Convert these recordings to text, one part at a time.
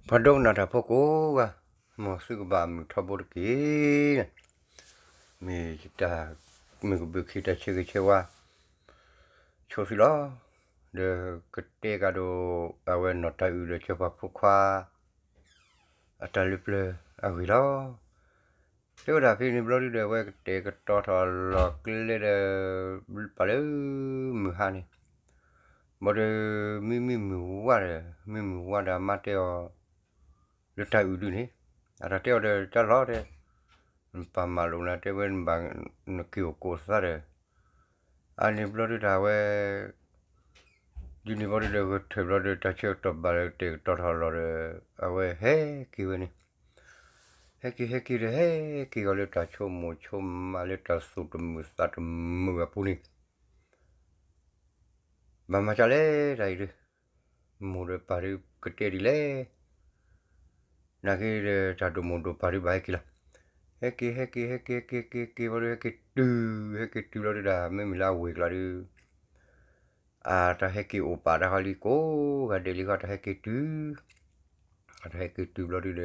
ပှၤဒိကနၣ်တၢ်ဖိကိးဂၤ, မ်သုကဘၣ်မုာ်ထီဘိတက့ၢ်. မ့ၢ်တၢ်, မုၢ်ကဘုးခံတၢ်ဆၢဂ့ၤဆၢဝါ ဆိသုလီၤ. ဒီးကတဲကဒီး အဝဲနီၢ်တၢ်အုၣ်ဒီးစီၤပၤဖိခွါ အတၢ်လၢပျၢၤအဂ့ၢ်လီၤ. တဲဝဲဒၣ်ဖဲန့ၣ်ဘျီဒုဒီး အဝဲကတဲာ်ကတီၤထီၣ်လီၢ်ကျဲလဲၣ်ဒီး ပာ်လၢမုၢ်ဟါန့ၣ်, ဘၣ်ဒီး မ့မ့ၢ်မုၢ်ဝါဒီး မ့မ့ၢ်မုၢ်ဝါဒီးအမါတဲအီၤ လၢတၢ်အုၣ်ဒုန့ၣ်, အတၢ်တဲအီၤဒီးတၢ်လီၤတဲ, နပာ်မၤလိာ်နၤတဲဝဲနဘၣ်နက့ၤအိၣ်ကိးသးဒီး, အန့ၣ်ဘျီဒုတၢ်ဝဲ ဒ်န့ၣ်ဘျီဒုဒီး ဂဲၤထၢၣ်ဘျီဒီး တၢ်ဆၢကတီၢ်ဘၣ်လၢကတဲာ်ကတီၤထီၣ်လီၢ်ဒီး အဝဲဟဲက့ၤဝဲန့ၣ်, ဟဲက့ၤဟဲက့ၤဒီး ဟဲက့ၤဂီၤလၢတၢ်ဆိကမိၣ်ဆိကမးလၢတၢ်သူၣ်တမုာ်သးတမုာ်အပူၤန့ၣ် ဘၣ်မၤကၢ်လဲၣ်တၢ်အံၤဒီး, မိၢ်ဒီးပၢ်ဒီးကတဲဒ်လဲၣ်, နာ်က့ဒီးတၢ်ဒိၣ်မိၢ်ဒိၣ်ပၢ်ဒီးဘၣ်ဟဲက့ၤလီၤ. ဟဲက့ၤ ဟဲက့ၤ ဟဲက့ၤ ဟဲက့ၤ ဟဲက့ၤ ဟဲက့ၤဘျီဒီး ဟဲက့ၤတုၤလီၤဒုဒီး မ့မ့ၢ်လၢအဝ့ၢ်ကျါဒီး အတၢ်ဟဲက့ၤအိၣ်ပာ်တၢ်ဃီလံ ကိးဂၤဒဲးလံဃီ တၢ်ဟဲက့ၤတုၤ, အတၢ်ဟဲက့ၤတုၤဘျီဒုဒီး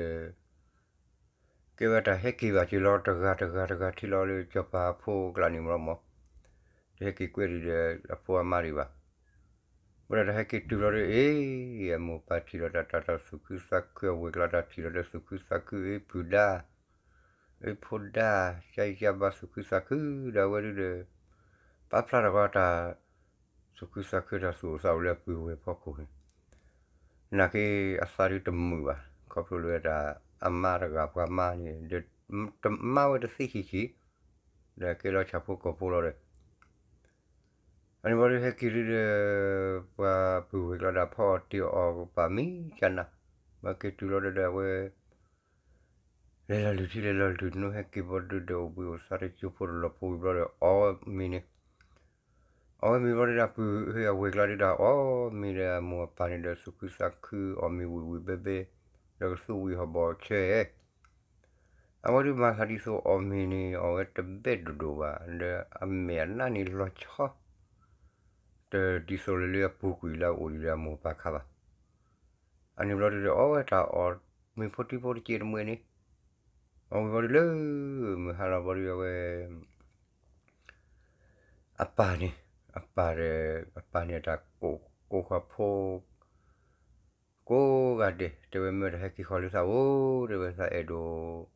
ကဲဝဲတၢ်ဟဲက့ၤဘၣ်က့ၤလီၤ တဂၤတဂၤတဂၤထံလီၤလၢစီၤပၤအဖိအကျါန့ၣ်မ့ၢ်မ့ၢ်, တဟဲက့ၤကွဲဒံးဒီးအဖိအမါဒံးဘၣ်. ဝဲဒၣ်တၢ်ဟဲက့ၤတုၤလီၤဒီး အ့ၣ် အမိၢ်ပၢ်ထံၣ်လီၤတၢ် တၢ်သူၣ်ခုသးခု အဝ့ၢ်ကျါတၢ်ထံၣ်လီၤဒီးသူၣ်ခုသးခု အ့ၣ် ပုၢ်ဒါ အ့ၣ် ဖိဒါ ကယဘၣ်သူၣ်ခုသးခုဒီး အဝဲဒုဒီး ပာ်ဖျါထီၣ်ကီးတၢ် သူၣ်ခုသးခုတၢ်သူၣ်အိၣ်သးအိၣ်လၢအပုၢ်ဝဲၢ်ဖီခိၣ်န့ၣ်, နာ်က့အသးဒုတမုာ်ဘၣ် ခီဖျိလၢဝဲဒၣ် အမါတဂၤပှၤမါန့ၣ် မါဝဲတသ့ဆံးဆံး, ဒီးကဲလီၤဆၣ်ဖိကီၢ်ဖိလီၤဒီး အန့ၣ်ဘျီဒုဟဲက့ၤဒုဒီး ပှၤပုၢ်ဝဲၢ်ကျါဒၣ်ဖီအီၣ်တ့ၢ်အီၣ်ကပာ်မံကနၣ်, မ့ၢ်က့ၤတုၤလီၤဒီးအဝဲ လဲၤလီၤလုၢ်ထံလဲၤလီၤလုၢ်နိ ဟဲက့ၤဘျီဒုဒီး အိၣ်ဘှံးအိၣ်သါတကၠိဖိတလီၤဖိဝံၤဘျီဒီး အီၣ်ဝဲမ့ၤန့ၣ်, အီၣ်ဝဲမ့ၤဘျီဒုဒီး ပုၢ်အဝဲၢ်ကျါဒုဒီး အီၣ်မ့ၤဒီးအမိၢ်အပၢ်န့ၣ်ဒီး သူၣ်ခုသးခု အီၣ်မ့ၤဝံၣ်ဝံၣ်ဘဲဘဲ ဒီးကသူဝံၣ်ဟီၣ်ဘီၣ်ဆၢ အဝဲဒုးမၤသးဒ်သိးအီၣ်မ့ၤန့ၣ် အီၣ်ဝဲတဘဲဒိၣ်ဒိၣ်ဘၣ် ဒီးအမဲာ်အနါန့ၣ်လီၤဆီ တဒ်သိးလၢလၢအပူၤကွံာ်လၢအအိၣ်ဒံးဒီးအမိၢ်အပၢ်ခါဘၣ်. အန့ၣ်ဘျီဒုဒီး အီၣ်ဝဲတၢ်အီၣ်မ့ၤဖိထံဖိတက့ၢ်တမှဲၤန့ၣ်, အီၣ်ဝံၤဘျီဒုလၢ မုၢ်ဟါလီၤဘျီဒုအဝဲ အပၢ်န့ၣ်, အပၢ်ဒီး အပၢ်န့ၣ်တၢ်ကိးဃီဖိ ကိးဂၤဒဲး တဲဝဲမ့ၢ်တၢ်ဟဲက့ၤဃီလၢသးအိၣ် တဲဝဲသးအဲၣ်ဒိး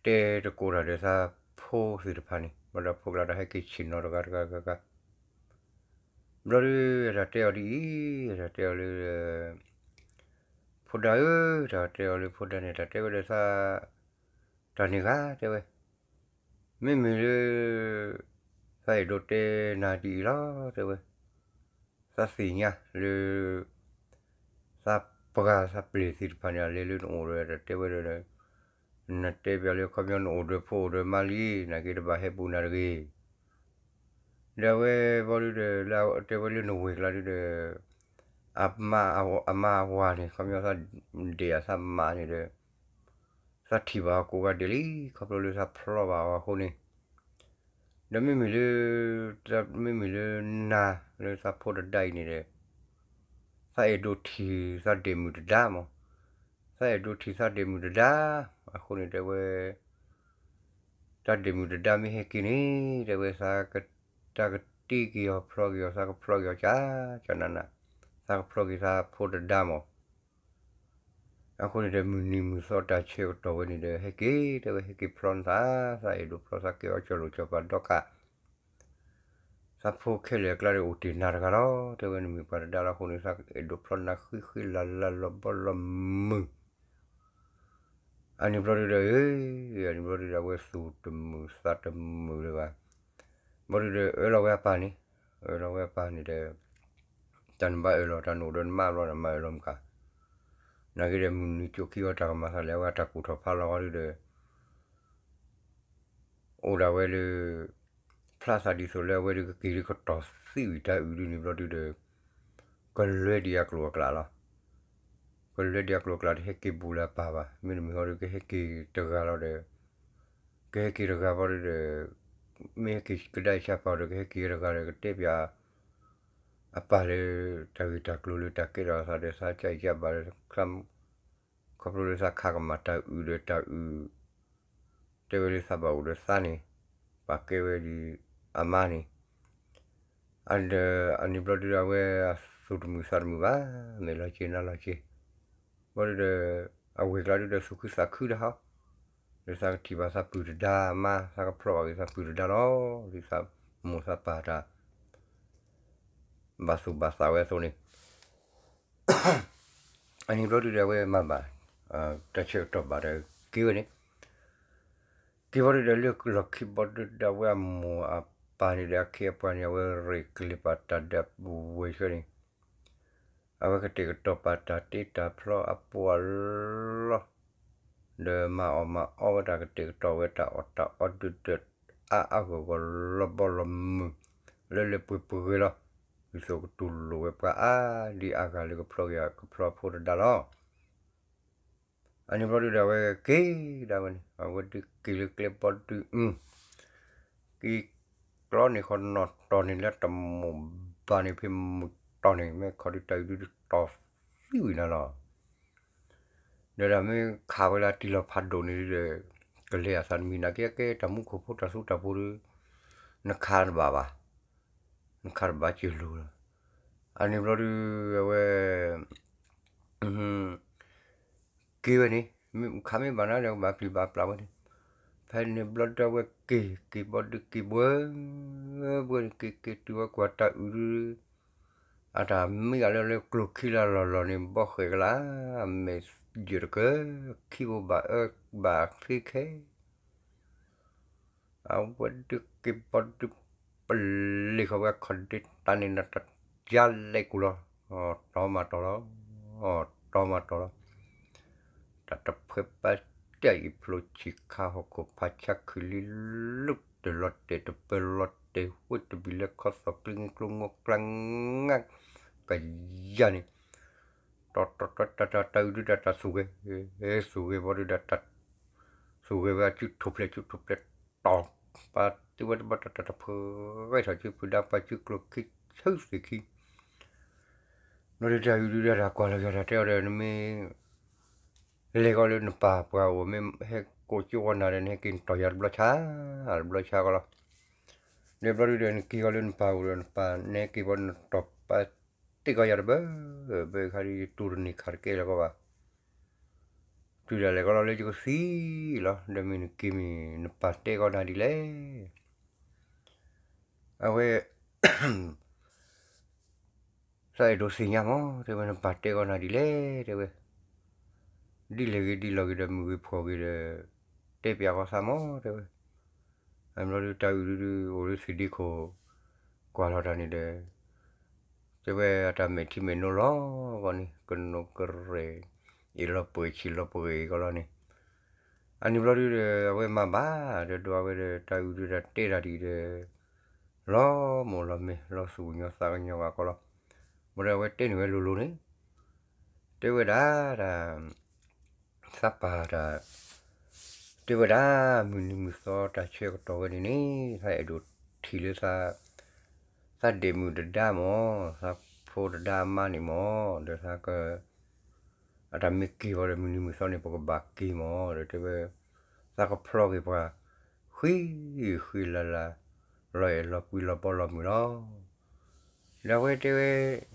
တဲတကိးတၢ်ဒီးသးဖိသ့ၣ်တဖၣ်န့ၣ် ဘျီဒီးဖိကျါတၢ်ဟဲက့ၤဆ့ၣ်နီၤတဂၤတဂၤတဂၤဂၤ ဘျီဒု တၢ်တဲအီၤဒ်အံၤ, တၢ်တဲအီၤလၢ ဖိဒါဧၢ, တၢ်တဲအီၤလၢဖိဒါန့ၣ် တၢ်တဲဝဲဒီးသး တၢ်န့ၣ်ဂၤတဲဝဲ, မ့မ့ၢ်လၢ သးအဲၣ်ဒိးတဲနၤဒ်အံၤလီၤ တဲဝဲ, သးသ့ၣ်ညါလၢ သးပှၢ်သးပျဲၢ်သ့ၣ်တဖၣ်န့ၣ် အလဲၤလၢနအိၣ်ဒီး တၢ်တဲဝဲဒီး နတဲပၠးလၢခီပညီနအိၣ်ဒီးဖိအိၣ်ဒီးမါလံ နာ်က့တဘၣ်ဟဲပူၤနၤတဂ့ၤ ဒီးအဝဲဘျီဒုဒီး လၢတဲဝဲလၢနဝဲၢ်ကျါဒုဒီး အမါအဝၤန့ၣ် ခီပညီသးဒဲးအသးမးန့ၣ်ဒီး သးထံၣ်ဘၣ်အီၤကိးဂၤဒဲးလံ ခီဖျိလၢသးဖျီဘၣ်အီၤအဃိန့ၣ်, ဒီးမ့မ့ၢ်လၢ မ့မ့ၢ်လၢနၤလၢသးဖိတဒါအံၤန့ၣ်ဒီး သးအဲၣ်ဒိးထံၣ်သးဒဲးမုၢ်တဒါမး, သးအဲၣ်ဒိးထံၣ်သးဒဲးမုၢ်တဒါ, အဃိန့ၣ်တဲဝဲ တၢ်ဒဲးမုၢ်တဒါမ့ၢ်ဟဲက့ၤန့ၣ် တဲဝဲ တၢ်ကတ့က့ၤအီၤဖျီက့ၤအီၤ သးကဖျီက့ၤအီၤကၢ်ကၢ်နးနး, သးကဖျီက့ၤသးဖိတဒါမး, အဃိန့ၣ်ဒီး မုၢ်နံၤမုၢ်သီတၢ်ဆၢကတီၢ်ဝဲန့ၣ်ဒီး ဟဲက့ၤ တဲဝဲ ဟဲက့ၤဖျီနသး, သးအဲၣ်ဒိးဖျီသးကဲအီၤကၠီလိာ်ကၠီပၤဒီကး သးဖိခဲလၢာ်အကျါဒီးအိၣ်တ့ၢ်နၤတဂၤလီၤ, တဲဝဲ နမ့ၢ်ပှၤတဒါလီၤအဃိန့ၣ် သးအဲၣ်ဒိးဖျီနၤဃံဃံလၤလၤလီၤဘီလီၤမုၢ် အန့ၣ်ဘျီဒုဒီး အန့ၣ်ဘျီဒုဒီး အဝဲသူၣ်တမုာ်သးတမုာ်လၢၤဘၣ်, ဘျီဒုဒီး အၢၣ်လီၤဝဲအပၢ်န့ၣ်, အၢၣ်လီၤဝဲအပၢ်န့ၣ်ဒီး တၢ်နဘၣ်အၢၣ်လီၤ တၢ်နအိၣ်ဒီးနမါဘျီန့ၣ် မၤအၢၣ်လီၤမကၤ, နာ်က့ဒီး မုၢ်နံၤကၠိခံဂီၤတၢ်ကမၤသးလဲၣ် အဝဲတၢ်ကူၣ်ထီၣ်ဖးလီၤဂီၤဒုဒီး အိၣ်ဒၣ်ဝဲလၢ ဖျါသးဒ်သိးလၢအဝဲဒုးကက့ၤဒုးကတီၤသံဝံၤတၢ်အုၣ်ဒုန့ၣ်ဘျီဒုဒီး ကလွဲဒံးအကျိၤအကျဲလီၤ. ကလွဲဒံးအကျိၤအကျဲဒီး ဟဲက့ၤဘူးလၢအပၢ်ဘၣ်. မ့တမ့ၢ်ဟီဒုး ကဟဲက့ၤတဂၤလီၤဒီး ကဟဲက့ၤတဂၤဘျီဒုဒီး မ့ၢ်ဟဲက့ၤကဒါအံၤဆၣ်ပၢ်ဒီး ကဟဲက့ၤတဂၤဒီး ကတဲပၠး အပၢ်လၢတၢ်ဂ့ၢ်တၢ်ကျိၤလၢတၢ်ကဲထီၣ်သးဒီးသးကအံၣ်ကဘၣ်ဒီး ခီဖျိလၢသးခးကမၣ်တၢ်အုၣ်ဒီးတၢ်အုၣ် တဲဝဲလၢသးဘၣ်အိၣ်ဒီးသးန့ၣ် ပာ်ကဲဝဲဒ်အမါန့ၣ် အဒီးအန့ၣ်ဘျီဒုဒီး အဝဲအသူၣ်တမုာ်သးတမုာ်ဘၣ်, မဲာ်လီၤက့ၤနါလီၤက့ၤ, ဘျီဒုဒီး အဝဲၢ်ကျါဒုဒီးသူၣ်ခုသးခုတၢ်ဟီ, ဒီးသးကထံၣ်ဘၣ်သးပုၢ်တဒါအမါ သးကဖျီဘၣ်က့ၤသးပုၢ်တဒါလီၤ, ဒ်သးမိၢ်သးပၢ်တၢ် ဘၣ်သူၣ်ဘၣ်သးဝဲအသိးန့ၣ် အန့ၣ်ဘျီဒုဒီး အဝဲမၤဘၣ် တၢ်ဆၢကတီၢ်ဘၣ်ဒီးက့ၤဝဲန့ၣ်, က့ၤဘျီဒုဒီးလၢလီၢ်ခံဘျီဒုဒီး အဝဲအမိၢ်အပၢ်န့ၣ်ဒီး အခ့အပှၤန့ၣ် အဝဲရ့ၣ်ကလံၤပာ်တၢ်ဒီးဝဲဆၢန့ၣ် အဝဲကတဲာ်ကတီၤပာ်တၢ်တ့တၢ်ဖျီအပူၤအလီၢ် ဒီးမၤအီၣ်မၤအီဝဲတၢ်ကတဲာ်ကတီၤဝဲတၢ်အီၣ်တၢ်အီဒုဒီး အါအါဂီၢ်ဂီၢ်လီၤဘီလီၤမုၢ် လၢလၢပှဲၤပှဲၤဂ့ၤလီၤ, ဒ်သိးကတူၢ်လိာ်ဝဲပှၤအါဒံအါဂၤလၢကဖျီက့ၤကဖျီဖိတဒါလီၤ. အန့ၣ်ဘျီဒုဒီး အဝဲက့ၤဒၣ်ဝဲန့ၣ် အဝဲဒုးက့ၤလၢကျဲဘျီဒု က့ၤကျီန့ၣ် ဃီနီၢ်တီၢ်န့ၣ် လၢတမိၢ်ဘၣ်န့ၣ် ဖဲမုၢ်တီၢ်န့ၣ် မ့ၢ်ခီဒုတၢ်အုၣ်ဒုတီၢ်သံဝံၤနၤလီၤ. ဒီးတၢ်မ့ၢ်ခးဝဲလၢအတံၢ်လီၤဖးဒိၣ်န့ၣ်ဒီး ကလဲၤအသးတမံၤ နာ်က့ကဲတၢ်မူခိၣ်ဖိတၢ်သူတၢ်ဖိဒီး နခးတဘၣ်ဘၣ်, နခးတဘၣ်စၢၤလိၤလီၤ. အန့ၣ်ဘျီဒု အဝဲ က့ၤဝဲန့ၣ် ခးမ့ၢ်ဘၣ်နၤဒီး ကဘၣ်ပျံၤဘၣ်ပျၢ်ဝဲန့ၣ်, ဖဲန့ၣ်ဘျီဒုအဝဲက့ၤ က့ၤဘျီဒုက့ၤဘှဲ ဘှဲန့ၣ် က့ၤက့ၤတုၤဝဲကွၢ်တၢ်အုၣ်ဒု အတၢ်မံအလၢလၢကျိၤခံလၢလီၢ်လီၢ်န့ၣ် ဘီဃဲၣ်ကလါ မဲာ်ယၢၢ်တကၢၢ် ခံဘိဘၣ်အၢဘၣ်သ့ခဲ အဝဲဒုးက့ၤဘျီဒု ပလ့ၤဃီဝဲခီၣ်ဒ့တၢ်န့ၣ် နတၢ်ယါလဲၤကူၣ်လီၤ, တီမၤတီလီၤ, တီမၤတီလီၤ, တၢ်တဖှဲပာ်တၢ်အံၤဖျိဆံးခါဟီၣ်ခိၣ်ဖးဆါခုၣ်လံ လူၢ်တၢ်လီၤတဲာ်တပၢလီၤတဲာ် ဝ့ၢ်တဘံၣ်လၢခီသီၣ်ကျ့င့ကျိငိကျါငါ ကယၤန့ၣ် တီတီတီ တၢ်တၢ်တၢ်အုၣ်ဒုတၢ် တၢ်သူၣ်ဂဲၤ, သူၣ်ဂဲၤဘျီဒုဒီးတၢ် သူၣ်ဂဲၤဝဲအစုထိၣ်ဖျဲး စုထိၣ်ဖျဲးတီၢ် ပာ်တ့ၢ်ဝဲတဘျီ တၢ်တၢ်တဖှဲထီၣ် စုဖုဒါပှၤစုကျိၤခံဆၢသ့ၣ်ခံ ဘျီဒုတၢ်အုၣ်ဒုတၢ် တၢ်ကွၢ်လီၤယၤတၢ်တဲအီၤဒီး နမ့ၢ် လဲၤဃီလၢနပၢ်ပှၢ်အိၣ် မ့ၢ်ဟဲကိးကၠိဝီနၤဒီး နဟဲက့ၤနတီၢ်ယၤတဘျီဆါ တဘျီဆါကီလီၤ. ဒီးဘျီဒုဒီး နက့ၤဃီလၢနပၢ်အိၣ်ဒီး နပၢ်နဟဲက့ၤဘျီ နတီၢ်ပာ်တ့ၢ်ကီယၤတဘၢ ဘၢခါဒုး ယတူၢ်တန့ၢ်ခးတကဲလၢၤကီဘၣ်. တုၤဒၣ်လဲာ်ကီလီၤလၢယကသံလီၤ ဒီးမ့ၢ်နက့ၤမ့ၢ်နပၢ်တဲကီနၤဒ်လဲၣ်. အဝဲ သးအဲၣ်ဒိးသ့ၣ်ညါမး တဲဝဲ နပၢ်တဲကီနၤဒ်လဲၣ် တဲဝဲ. ဒ်လဲၣ်ဂ့ၤဒ်လဲၣ်ဂ့ၤဒီး မုၢ်ဂ့ၤဖှီၣ်ဂ့ၤဒီး တဲပျးကီသးမး တဲဝဲ. အဘျီဒုတၢ်အုၣ်ဒုဒု အိၣ်လၢသ့ၣ်ဒ့ခိၣ် ကွၢ်လီၤတၢ်န့ၣ်ဒီး တဲဝဲအတၢ်မဲာ်ထံမဲာ်နိလီၤဂီၢ်န့ၣ် ကနိးကရဲး အ့ၣ်လီၤပှဲၤဆံးလီၤပှဲၤအံၤကီလီၤန့ၣ်. အန့ၣ်ဘျီဒုဒီး အဝဲမၤဘၣ်ဒီး ဒိးအဝဲဒီး တၢ်အုၣ်ဒုတၢ်တဲတၢ်ဒ်ဒီး လီၤမိၢ်လီၤမဲာ် လီၤသူၣ်ကညီၤသးကညီၤဘၣ်ကီလီၤ. ဘၣ်ဒီးအဝဲတဲန့ၢ်ဝဲလိၤလိၤန့ၣ် တဲဝဲဒၣ်တၢ် သးပၢ်တၢ် တဲဝဲဒၣ် မုၢ်နံၤမုၢ်သီတၢ်ဆၢကတီၢ်ဝဲန့ၣ်န့ၣ် သးအဲၣ်ဒိးထံၣ်လၢသး သးဒ့ၣ်မုၣ်တဒါမး သးဖိတဒါအမါန့ၣ်မး ဒီးသးက အတၢ်မ့ၢ်က့ၤဃီဒီး မုၢ်နံၤမုၢ်သီန့ၣ် ပကဘၣ်က့ၤမး ဒီးတဲဝဲ သးကဖျီက့ၤပှၤ ဃံဃံလၤလၤ လီၤအဲၣ်လီၤကွံလီၤဘီလီၤမုၢ်လီၤ. ဒီးအဝဲတဲဝဲ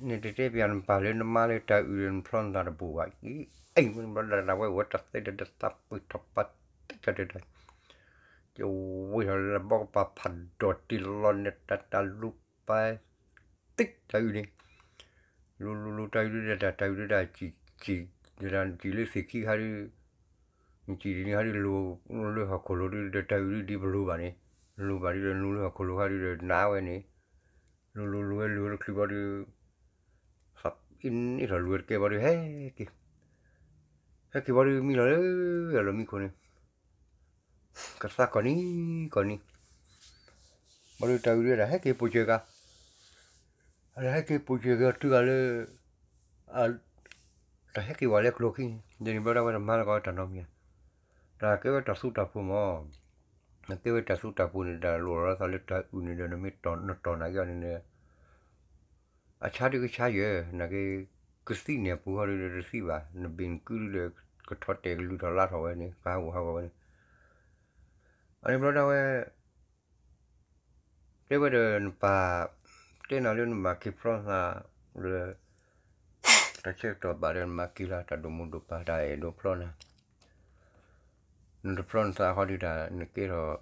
နတတဲပျးနပၢ်လၢနမါလၢတၢ်အုၣ်ဒီး နဖျီနသးတဘူၣ်ဘၣ်. အံၤမ့ၢ်ဘျီဒၣ်ဝဲ ဝဲတၢ်သ့ဒီး တၢ်သးပှ့ၤထီၣ်ပာ်တၢ်တၢ်တၢ် ကဝ့ၤထီၣ်လၢဘီကပၤဖးဒိၣ်တ့ၢ်လီၤန့ၣ် တၢ်တၢ်လူၤပာ် တံၢ်တၢ်အုၣ်န့ၣ် လူၤလူၤလူၤတၢ်အုၣ်ဒုဒၣ် တၢ်အုၣ်ဒုဒၣ် ကံၣ်ကံၣ် ကံၣ်လၢသ့ၣ်ခံခါဒု ကံၣ်ဒ်န့ၣ်ခါဒု လူၤလၢဟီၣ်ခိၣ်လိၤဒုဒီး တၢ်အုၣ်ဒုဒ်ပလူၤဘၣ်န့ၣ် လူၤဘၣ်ဒုဒီး လူၤလၢဟီၣ်ခိၣ်လိၤခါဒုဒီး နါဝဲန့ၣ် လူၤလူၤလူၤဝဲလူၤလၢချုးဘီဒု သးအံၤန့ၣ်ထီၣ်လူၤဝဲတကဲဘီဒု ဟဲက့ၤ ဟဲက့ၤဘီဒု မံလီၤလၢအလီၢ်မံခိၣ်န့ၣ် ကသးကီၢ်နံၤကီၢ်နံၤ ဘီဒုတၢ်အုၣ်ဒုဒၣ် ဟဲက့ၤပိာ်စၢၤကၤ အတၢ်ဟဲက့ၤပိာ်စၢၤကၤတုၤဂၤလၢ တၢ်ဟဲက့ၤဝဲလၢကျိၤခံန့ၣ် ဒ်န့ၣ်ဘျီဒၣ်ဝဲတမၤလၢကီတၢ်နီတမံၤ တၢ်ကဲဝဲတၢ်သူတၢ်ပူၤမး ကဲဝဲတၢ်သူတၢ်ပူၤန့ၣ် တၢ်လိၣ်လီၤသးလၢတၢ်အုၣ်န့ၣ်ဒီး နမ့ၢ်နတီၢ်နာ်က့အီၤန့ၣ်ဒီး အဆါဒုကဆါယဲၢ် နာ်က့ ကသံၣ်န့ၣ်အပူၤဟီဒုဒီးတသံၣ်ဘၣ်, နဘ့ၣ်နကုဒုဒီး ကထီၣ်တဲာ်ကလုၢ်ထီၣ်လါထီၣ်ဝဲန့ၣ် ကဟးဂူာ်ဟးဂီၤဝဲန့ၣ်, အန့ၣ်ဘျီဒၣ်ဝဲ တဲဝဲဒီးနပၢ် တဲနၤလၢနမၤက့ၤဖျီနသး လၢ တၢ်ဆၢကတီၢ်ဘၣ်ဒီးနမၤက့ၤလီၤ တၢ်ဒိၣ်မူဒိၣ်ပၢ်တၢ်အဲၣ်ဒိးဖျီနၤ နတဖျီနသးဟီဒုတၢ် နကဲထီၣ်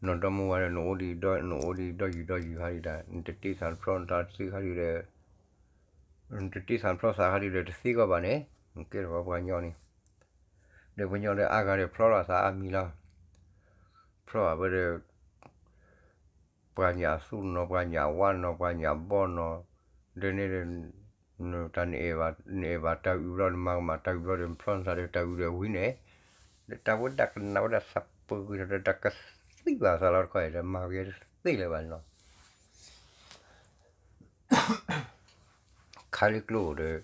နီၢ်ဒီမါဝၤဒီး နအိၣ်ဒံးဒီ နအိၣ်ဒံးဒီယုၢ်ဒီယုၢ်ဟီဒုတၢ် နတတ့သးနဖျီနသးတသ့ဟီဒုဒီး နတတ့သးနဖျီသးဟီဒုဒီး တသ့ကီးဘၣ်န့ၣ် နကဲထီၣ်ပှၤကညီန့ၣ် ဒီးပှၤကညီဒီးအါဂၤဒီးဖျီလီၤသးအါမံၤလီၤ ဖျီအဝဲဒီး ပှၤညၣ်သူၣ်နီၤ ပှၤညၣ်ဝါနီၤ ပှၤညၣ်ဘီနီၤ ဒီးန့ၣ်ဒီး တၢ်နအဲၣ်ဘၣ် နအဲၣ်ဘၣ်တၢ်အုးဘျီ နမၤကမၣ်တၢ်အုးဘျီဒီး နဖျီနသးဒီးတၢ်အုးဒီးဝံၤန့ၣ် ဒီးတၢ်ဝဲဒၣ်ကနၣ်ဝဲဒၣ်သးပှၢ်ကွံာ်ဒီး တၢ်ကသံၣ်ဘၣ်သးလီၤတခီအံၤဒီး မၤက့ၤတသ့လၢၤဘၣ်န့ၣ်လီၤ ခါလၢကျိဒီး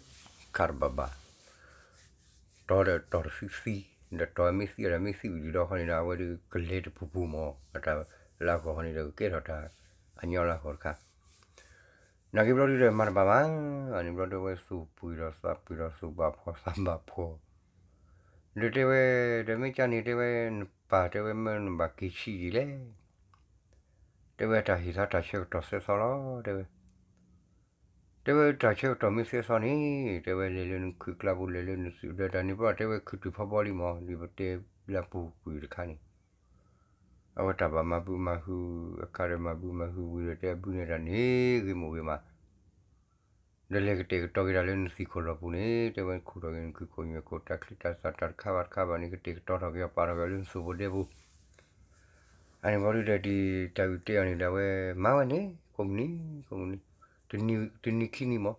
ခါတဘၣ်ဘၣ် တီဒီးတီၤတသံသံ ဒီးတီၤမ့ၢ်သံဒီးမ့ၢ်သံဝံၤဒီးခီန့ၣ်ဒီး အဝဲဒုးကလဲၤတပူၤပူၤမၢ် အတၢ်လၢအဂီၢ်ခီန့ၣ်ဒီး ကကဲထီၣ်တၢ်အညီလၢအဂီၢ်တခါ နာ်က့ဘျီဒုဒီးမၤတဘၣ်ဘၣ် အန့ၣ်ဘျီဒုဝဲသူၣ်ပှံၤဒီးသးပှံၤဒီးသူၣ်ဘၣ်ဖှီၣ်သးဘၣ်ဖှီၣ် ဒီးတဲဝဲ ဒီးမ့ၢ်ကၢ်န့ၣ်တဲဝဲ နပၢ်တဲဝဲမၢနဘၣ်က့ၤဆံးယံာ်လဲၣ် တဲဝဲတၢ်ဟ့ၣ်သးတၢ်ဆၢကတီၢ်သၢသီလီၤ တဲဝဲ တဲဝဲတၢ်ဆၢကတီၢ်မ့ၢ်သၢသီန့ၣ် တဲဝဲလဲၤလၢနခုၣ်ကျါပူၤ လဲၤလၢနစုၣ်ဒီးတၢ်န့ၣ်ဘျီ တဲဝဲခုၣ်တုၤဖီဘီလံမၢ် ဒ်ပတဲလၢပူၤကွံာ်တခါန့ၣ် အဝဲတၢ်ဘၣ်မၤဘုမၤဟု အခါဒီးမၤဘုမၤဟုဝံၤဒီး တဲအဘုန့ၣ်တၢ်န့ၣ်ဂ့ၤမိၢ်ဂ့ၤမး ဒီးလဲၤကတဲာ်ကတီၤက့ၤတၢ်လၢနသံၣ်ခိၣ်လီၢ်ပူၤန့ၣ် တဲဝဲနခိၣ်ထီၣ်က့ၤနခုၣ်ခိၣ်ညၣ်ခိၣ် တၢ်ချံတၢ်သၣ်တၢ်တခါဘၣ်တခါဘၣ်န့ၣ် ကတဲာ်ကတီၤထီၣ်က့ၤအီၤပာ်ထီၣ်က့ၤအီၤလၢနသူၣ်ဖိဒဲပူၤ အန့ၣ်ဘျီဒုဒီးဒ်တၢ်အုးတဲအီၤန့ၣ်ဒီး အဝဲမၤဝဲန့ၣ် ကိးမုၢ်နံၤ ကိးမုၢ်နံၤ တနံၤခံနံၤမၢ်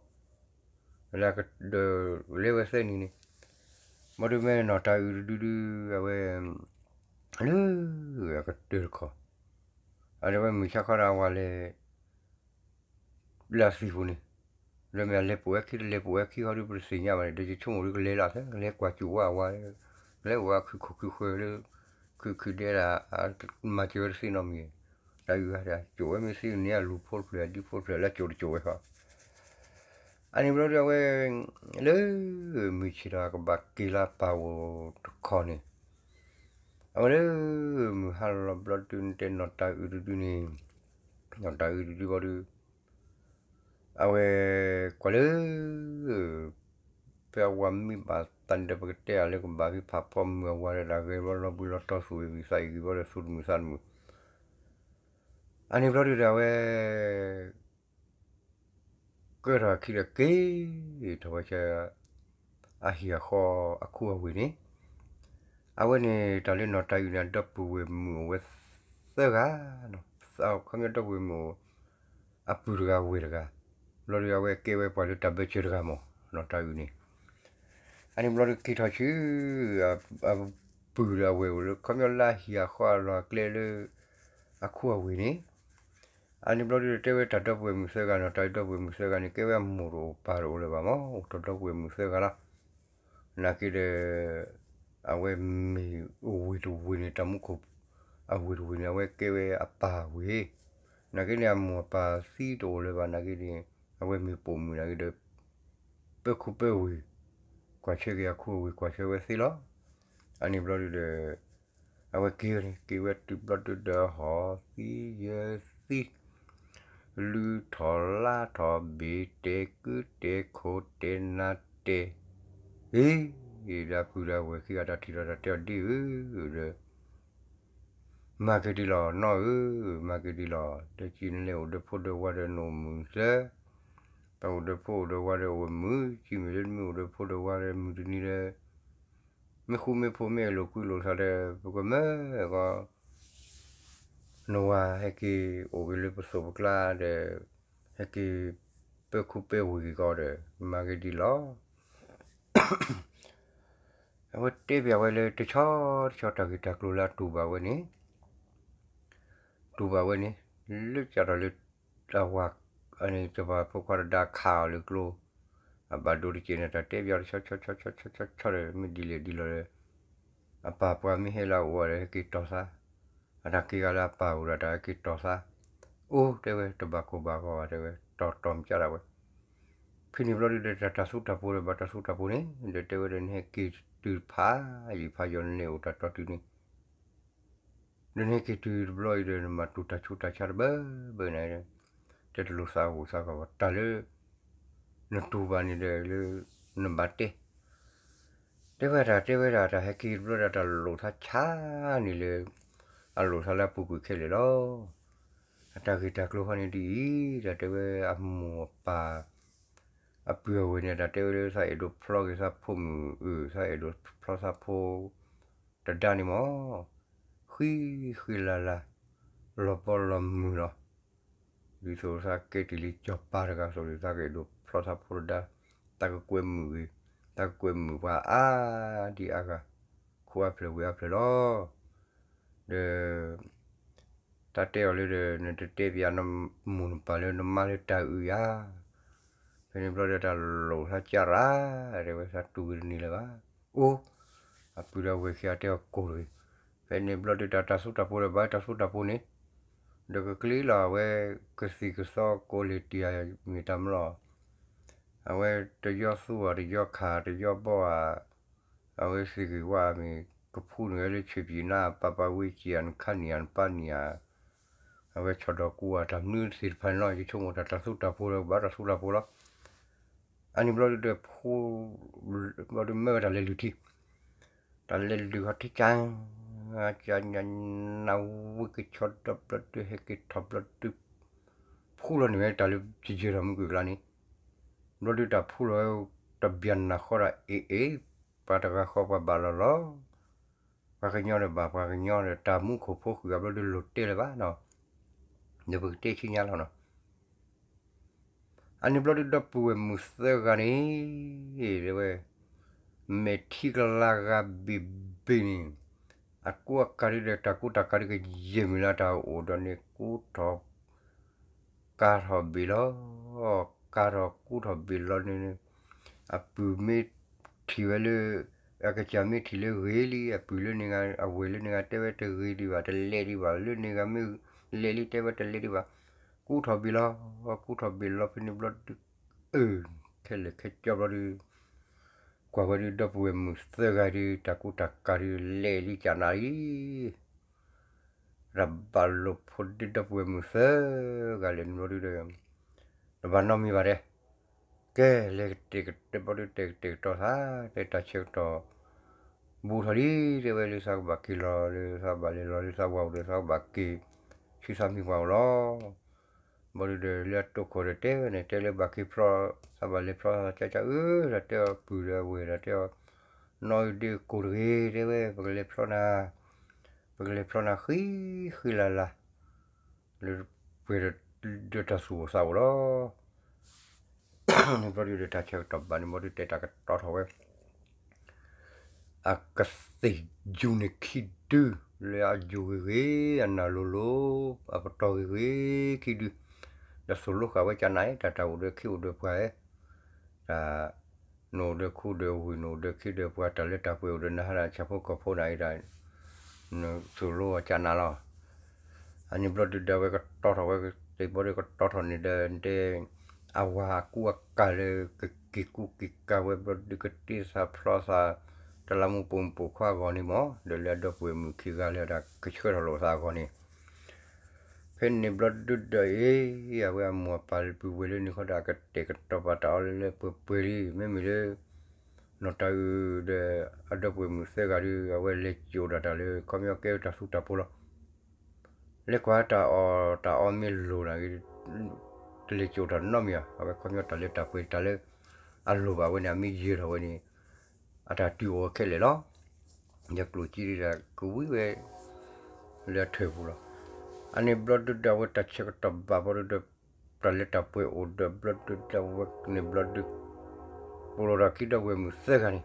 လၢကဒီးလဲၤဝဲသၢနံၤန့ၣ် ဘျီဒုမ့ၢ်နီၢ်တၢ်အုးတဒုဒု အဝဲ လၢ အကတၢၢ်တခီ အဝဲမုၢ်ဆါခီဒီးအဝၤလဲၤ လၢအသံၣ်ပူၤန့ၣ် လၢမ့ၢ်အလဲၤပိာ်ဝဲခံတလဲၤပိာ်ဝဲခံဟီဒုပတသ့ၣ်ညါဘၣ်န့ၣ် ဒီးယဆိကမိၣ်ဒုကလဲၤလီၤသၢ ကလဲၤကွၢ်ကၠိၣ်ဝဲအဝၤ ကလဲၤအိၣ်ဝဲအခုၣ်ခိၣ်ခုၣ်ဃၢၤလၢ ခုၣ်ခုၣ်ဒဲဒၣ် မၤစၢၤဝဲတသ့နီတမံၤ တၢ်အုးဂၤဒီး ကၠိၣ်ဝဲမ့ၢ်သ့န့ၣ် အလူၤဖိတဖျၢၣ် အဒံဖိတဖျၢၣ် လၢကၠိၣ်တကၠိၣ်ဝဲဃီ အန့ၣ်ဘျီဒုအဝဲ လၢ မုၢ်ဆ့ၣ်ထီၣ်ကဘၣ်က့ၤလၢပၢ်အိၣ်တခီန့ၣ် အဝဲလၢ မုၢ်ဟါလီၤဘျီဒုတဲနီၢ်တၢ်အုးတဒုန့ၣ် နီၢ်တၢ်အုးတဒုဘျီဒု အဝဲ ကွၢ်လၢ ဖဲအဝၤမံဘၣ်သးန့ၣ်ဒီး ပကတဲအီၤလၢကဘၣ်က့ၤဖးဖီမုၢ်အဝၤဒီး တၢ်ဂဲၤဘျီလီၤဘှံးလီၤတီၤသူၣ်အံၤဂံၢ်သးအံၤဂံၢ်ဘျီဒီး သူၣ်တမုာ်သးတမုာ် အန့ၣ်ဘျီဒုဒီးအဝဲ ကၢထီၣ်အခံဒီးက့ၤ ထီၣ်ဝဲဆဲ အဟံၣ်အဃီအခိၣ်အဝ့ၢ်န့ၣ် အဝဲန့ၣ် တၢ်လၢနီၢ်တၢ်အုးန့ၣ် အဒီပုၢ်ဝဲၢ်မုၣ်အိၣ်ဝဲသၢဂၤ ခီပညီဒီပုၢ်ဝဲၢ်မုၣ်အိၣ် အပုၢ်တဂၤဝဲၢ်တဂၤ ဘျီဒုအဝဲကဲဝဲပှၤလၢတၢ်ဘၢၣ်စၢၤတဂၤမၢ် နီၢ်တၢ်အုးန့ၣ် အန့ၣ်ဘျီဒုက့ၤထီၣ်ဆူ အပုၢ်ဒီးအဝဲၢ်အိၣ်လၢ ခီပညီလၢအဟံၣ်အဃီအလီၢ်အကျဲလၢ အခိၣ်အဝ့ၢ်န့ၣ် အန့ၣ်ဘျီဒုတဲဝဲတၢ်ဒီပုၢ်ဝဲၢ်မုၣ်သၢဂၤနီၤ တၢ်ဒီပုၢ်ဝဲၢ်မုၣ်သၢဂၤန့ၣ် ကဲဝဲအမိၢ်တအိၣ်ပၢ်တအိၣ်လၢၤဘၣ်မၢ် အိၣ်တၢ်ဒီပုၢ်ဝဲၢ်မုၣ်သၢဂၤလီၤ. နာ်က့ဒီး အဝဲမ့ၢ်ဝ့ၢ်တဝ့ၢ်န့ၣ် တၢ်မူခိၣ် အဝ့ၢ်တဝ့ၢ်န့ၣ် အဝဲကဲဝဲအပၢ်ဝ့ၢ် နာ်က့န့ၣ် အမိၢ်အပၢ်သံတအိၣ်လၢၤဘၣ် နာ်က့န့ၣ် အဝဲမ့ၢ်ပိာ်မုၣ်နာ်က့ဒီး ပၢခိၣ်ပၢဝ့ၢ် ကွၢ်ဆၢက့ၤအခိၣ်အဝ့ၢ် ကွၢ်ဆၢဝဲသ့လီၤ. အန့ၣ်ဘျီဒုဒီး အဝဲက့ၤန့ၣ် က့ၤဝဲတုၤဘျီဒုဒီးဟီၣ်သံယဲၢ်သံ လုၢ်ထီၣ်လါထီၣ် ဘ့ၣ်တဲာ်ကုၢ်တဲာ်ခိၣ်တဲာ်နါတဲာ် အ့ ဒီပုၢ်ဒီဝဲၢ်ခံဂၤတၢ်ထံၣ်ဒီးတၢ်တဲအီၤဒ်အံၤဒီး မၤက့ၤဒ်လီၤ နီၢ်ဧၢ, မၤက့ၤဒ်လီၤ. တကံၢ်နလဲၤအိၣ်ဒီးဖိဒီးဝၤဒီးနအိၣ်မုာ်သၢ, ပအိၣ်ဒီးဖိအိၣ်ဒီးဝၤဒီးအိၣ်မုာ်, ကံၢ်မ့ၢ်လၢနမ့ၢ်အိၣ်ဒီးဖိဒီးဝၤဒီးမုာ်တနံၤဒီး မ့ၢ်ဃူမ့ၢ်ဖိးမ့ၢ်အလိာ်ကွံလိာ်သးဒီး ပကမၢကီ နဝၤဟဲက့ၤအိၣ်က့ၤလၢပသိးပကျါဒီး ဟဲက့ၤပၢခိၣ်ပၢဝ့ၢ်က့ၤကီဒီး မၤက့ၤဒ်လီၤ. အဝဲတဲဘၣ်ဝဲလၢတဆီတဆီတၢ်ဂ့ၢ်တၢ်ကျိၤလၢအတူၢ်ဘၣ်ဝဲန့ၣ်, တူၢ်ဘၣ်ဝဲန့ၣ် လၢကၢ်ထီၣ်လၢ တၢ်ဝၤန့ၣ် တဘၣ်ဖိခွါတဒါခးအီၤလၢကျိ, အဘၣ်ဒိတက့ၢ်န့ၣ် တၢ်တဲဘၣ်တဆီဆီဆီဆီဆီဆီဒီး မ့ၢ်ဒ်လဲၣ်ဒ်လဲၣ်ဒီး အပၢ်ပှၤမ့ၢ်ဟဲလၢအအိၣ်ဒီး ဟဲက့ၤတီၤသး, အတၢ်က့ၤဂၤလၢအပၢ်အိၣ်ဒီး တၢ်ဟဲက့ၤတီၤသး, အိၣ်တဲဝဲ တဘၣ်ကိၢ်ဘၣ်ဂီၤဘၣ်တဲဝဲ တၢ်ကဲထီၣ်ကဲထီၣ်ကဲထီၣ်ကဲထီၣ်ကဲထီၣ်ကဲထီၣ်ကဲထီၣ်ကဲထီၣ်ဝဲ, ဖဲန့ၣ်ဘျီဒုဒီး တၢ်တၢ်သူတၢ်ပှ့ၤဒီး ဘၣ်တၢ်သူတၢ်ပှ့ၤန့ၣ် ဒီးတဲဝဲဒီး နဟဲက့ၤတုၤဖးယံာ်ဖးယီၤန့ၣ် အိၣ်တၢ်တီတုၤန့ၣ် ဒီးနဟဲက့ၤတုၤတဘျီအံၤဒီး နမၤတူၢ်တၢ်ဆူးတၢ်ဆါတဘၢဘၢန့ၣ်, တဲတလိၣ်သးဂီၤသးဂီၤဘၣ် တၢ်လၢ နတူၢ်ဘၣ်န့ၣ်ဒီးလၢ နဘၣ်တဲ တဲဝဲဒၣ် တဲဝဲဒၣ် တၢ်ဟဲက့ၤတဘျီဒီး တၢ်လိၣ်သးဆါန့ၣ်လၢ အလိၣ်သးလၢအပူၤကွံာ်ခဲလၢာ်လီၤ. အတၢ်ဂ့ၢ်တၢ်ကျိၤခီန့ၣ်ဒ်အံၤ တၢ်တဲဝဲအမိၢ်အပၢ် အပုၢ်အဝဲၢ်န့ၣ် တၢ်တဲဝဲလၢ သးအဲၣ်ဒိးဖျီက့ၤသးဖိမုၣ်အုၣ် သးအဲၣ်ဒိးဖျီသးဖိ တဒါန့ၣ်မး ဃံဃံလၤလၤ လီၤဘီလီၤမုၢ်လီၤ. ဒ်သိးသးကဲတ့ၢ်လံစီၤပၤတဂၤအသိးန့ၣ် သးကအဲၣ်ဒိးဖျီသးဖိတဒါ, သးကကွဲမုာ်ဂ့ၤ, သးကကွဲမုာ်ပှၤအါဒံအါဂၤ, ခိၣ်အါဖျၢၣ်ဝ့ၢ်အါဖျၢၣ်လီၤ. ဒီး တၢ်တဲအီၤလၢဒီး နတတဲပၠးနမိၢ်နပၢ်လၢ နမါလၢတၢ်အုၣ်ယၤ, ဖဲန့ၣ်ဘျီဒီး တၢ်လိၣ်သးကၢ်ရၣ် တဲဝဲ သးတူၢ်ဂ့ၤတန့ၢ်လၢၤဘၣ်. အိၣ် အပုၢ်ဒီးဝဲၢ်ခံဂၤတဲအီၤကိၢ်တဂ့ၤ. ဖဲန့ၣ်ဘျီဒုး တၢ်တၢ်သူတၢ်ပှ့ၤဒီး ဘၣ်တၢ်သူတၢ်ပှ့ၤန့ၣ် ဒီးကကျ့လီၤ အဝဲကသံၣ်ကသီကိးလ့ၤတံၢ်ဧါ မ့ၢ်တၢ်မလီၤ, အဝဲတယီသူဧါ တယီခး တယီဘီဧါ, အဝဲသ့ၣ်ဂ့ၤဝါမ့ၢ် ကဖူန့ၣ်ဝဲလၢဆံးပံၤနါ ပၢ်ပၢ်ဝံကံဧါ နခါနံၣ်ဧါ နပၢ်နံၣ်ဧါ, အဝဲဆီၣ်ဒီးကူဧါ တၢ်မနုၤသ့ၣ်တဖၣ်န့ၣ်လီၤ. ယဆိကမိၣ်တၢ်တၢ်သူတၢ်ပှ့ၤဒီး ဘၣ်တၢ်သူတၢ်ပှ့ၤလီၤ. အန့ၣ်ဘျီဒုးဒီး ဖူ ဘျီဒုးမၢဝဲတၢ်လဲၤလုၢ်ထံ, တၢ်လဲၤလုၢ်ခီထံကၢ် ကၢ်ညါနၢ်ဝံကဆီဒီးဘျီဒုး ဟဲက့ၤထီၣ်ဘျီဒုး ဖူလီၤန့ၢ်ဝဲတၢ်လၢယယၢၤထီၣ်မုၢ်ကွံာ်အကျါန့ၣ်, ဘျီဒုးတၢ်ဖူလီၤဝဲ တဘျီနၢ်ဃီဒီးအ့ၣ်အ့ၣ်, ပှၤတဂၤဃီပှၤဘၣ်လီၤလီၤ, ပှၤကညီဒီးဘၣ် ပှၤကညီဒီး တၢ်မူခိၣ်ဖိဃုာ်အဘျီဒုး လိၤတဲလၢၤဘၣ်နီၤ, ဒီးပကတဲဆူညါလီၤနီၤ. အန့ၣ်ဘျီဒုး ဒီပုၢ်ဝဲၢ်မုၣ်သၢဂၤန့ၣ် တဲဝဲ မဲာ်ထံကလၤဂၤဘ့ၣ်ဘ့ၣ်န့ၣ် အကူအကၤဒုးဒီး တၢ်ကူတၢ်ကၤဒုး ကယဲၢ်မုၢ်လၢတၢ်အိၣ်ဒီးန့ၣ် ကူထီၣ် ကၤထီၣ်ဘ့ၣ်လီၤ, ကၤထီၣ်ကူထီၣ်ဘ့ၣ်လီၤန့ၣ် အပုၢ်မ့ၢ်ထံၣ်ဝဲလၢ အကစၢ်မ့ၢ်ထံၣ်လၢဂ့ၤလံ အပုၢ်လၢန့ၣ်ဂၤ အဝဲၢ်လၢန့ၣ်ဂၤ တဲဝဲတဂ့ၤဒံးဘၣ် တလဲၤဒံးဘၣ် လၢန့ၣ်ဂၤမ့ၢ်လဲၤလံ တဲဝဲတလဲၤဒံးဘၣ်, ကူထီၣ်ဘ့ၣ်လီၤ, ကူထီၣ်ဘ့ၣ်လီၤ ဖဲန့ၣ်ဘျီဒုး အၢ ခဲလၢာ်ခဲဆ့ဘျီဒုး ကွၢ်ဝဲဒုး ဒီပုၢ်ဝဲၢ်မုၣ်သၢဂၤဒုး တၢ်ကူတၢ်ကၤဒုး လဲၤလံကနၤလံ တၢ်ဘၣ်လိာ်ဖိဒုး ဒီပုၢ်ဝဲၢ်မုၣ်သၢဂၤလဲၣ်န့ၣ်ဘျီဒုးဒီး တဘၣ်နီတမံၤဘၣ်တဲ, ကဲ လဲၤကတဲာ်ကတီၤဘျီဒုး တဲာ်ကတဲာ်ကတီၤသး တဲတၢ်ဆၢကတီၢ် ဘူးထီၣ်လံ တဲဝဲလၢသးကဘၣ်က့ၤလီၤ လၢသးဘၣ်လဲၤလီၤ လၢသးဝၤအိၣ်ဒီး သးကဘၣ်က့ၤ ဆူသးမံၤပှၢ်အိၣ်လီၤ. ဘျီဒုးဒီးလၢအတိခိၣ်ဒီးတဲဝဲန့ၣ် တဲလၢဘၣ်က့ၤဖျီ သးဘၣ်လဲၤဖျီသးကၢကၢအၢ ဒီးတဲအီၤပုၢ်ဒီးဝဲၢ်ဒီးတဲအီၤ နီၢ်အုၣ်ဒ့ကိၢ်တဂ့ၤ တဲဝဲ ပကလဲၤဖျီနၤ ပကလဲၤဖျီနၤဃံဃံလၤလၤ လၢပှဲၤဒီးတၢ်သူၣ်အိၣ်သးအိၣ်လီၤ. န့ၣ်ဘျီဒုးဒီးတၢ်ဆၢကတီၢ်ဘၣ်န့ၣ် ဘျီဒုးတဲတၢ်ကတီၤထီၣ်ဝဲ အကသ့ၣ်ယူၤန့ၣ်ခံဒု လၢအယူၤဂ့ၤဂ့ၤ အနၢ်လိၤလိၤ အပတီၢ်ဂ့ၤဂ့ၤခံဒု ဒီးသိၣ်လိဃာ်ဝဲကနၤ တၢ်တၢ်အိၣ်ဒီးခ့အိၣ်ဒီးပှၤဧၢ တၢ် နအိၣ်ဒီးခူဒီးဝ့ၢ် နအိၣ်ဒီးခ့ဒီးပှၤ တၢ်လၢတၢ်ပှဲၤအိၣ်ဒီးနၤဟါဒီးဆၣ်ဖိကီၢ်ဖိနၤအံၤဒီး နသိၣ်လိအီၤကနၤလီၤ. အန့ၣ်ဘျီဒုးဒီးဝဲကတီၤထီၣ်ဝဲ တဘျီဒုးကတီၤထီၣ်န့ၣ်ဒီး တဲ အဝၤအကူအကၤလၢကက့ၤကူက့ၤကၤဝဲဘျီဒုး ကတ့သးဖျီသး တလးမူပိာ်မုၣ်ပိာ်ခွါအဂီၢ်န့ၣ်မး ဒီးလၢအဒီပုၢ်ဝဲၢ်မုၣ်ခံဂၤလၢအဒၣ်ကဆှၢထီၣ်လိာ်သးအဂီၢ်န့ၣ် ဖဲန့ၣ်ဘျီဒုးဒီးအံၤ အဝဲအမိၢ်အပၢ်လၢပုၢ်ဝဲၢ်လၢန့ၣ်ဃီဒီး အကတဲာ်ကတီၤပာ်တၢ်အီၤလၢလၢပှဲၤပှဲၤလံ မ့မ့ၢ်လၢ နီၢ်တၤအုးဒီး အဒီပုၢ်ဝဲၢ်မုၣ်သၢဂၤဒုး အဝဲလဲၤကၠိၣ်ဒၣ်တၢ်လၢ ခီပညီကဲတၢ်သူတၢ်ပှ့ၤလီၤ. လဲၤကွၢ်တၢ်အီၣ်တၢ်အီမ့ၢ်လိၤနၤဂ့ၤ တလဲၤကၠိၣ်တၢ်နီတမံၤဧါ. အဝဲခီပညီတၢ်လၢတၢ်ပှဲၤတၢ်လၢ အလိၣ်ဘၣ်ဝဲန့ၣ် အမ့ၢ်ယၢၤထီၣ်ဝဲန့ၣ် အတၢ်တုၤအိၣ်ဝဲခဲလၢာ်လီၤ. ယကျိၣ်စ့ဒ်တၢ်ကဝံဝဲ လၢအထၢၣ်ပူၤလီၤ. အန့ၣ်ဘျီဒုးဒီးအဝဲတၢ်ဆၢကတီၢ်ဘၣ်ဘျီဒုးဒီး တၢ်လၢတၢ်ပှဲၤအိၣ်ဒီးဘျီဒုးဒီးဝဲန့ၣ်ဘျီဒုး ပူၤလီၤဒီးခံဒီပုၢ်ဝဲၢ်မုၣ်သၢဂၤန့ၣ်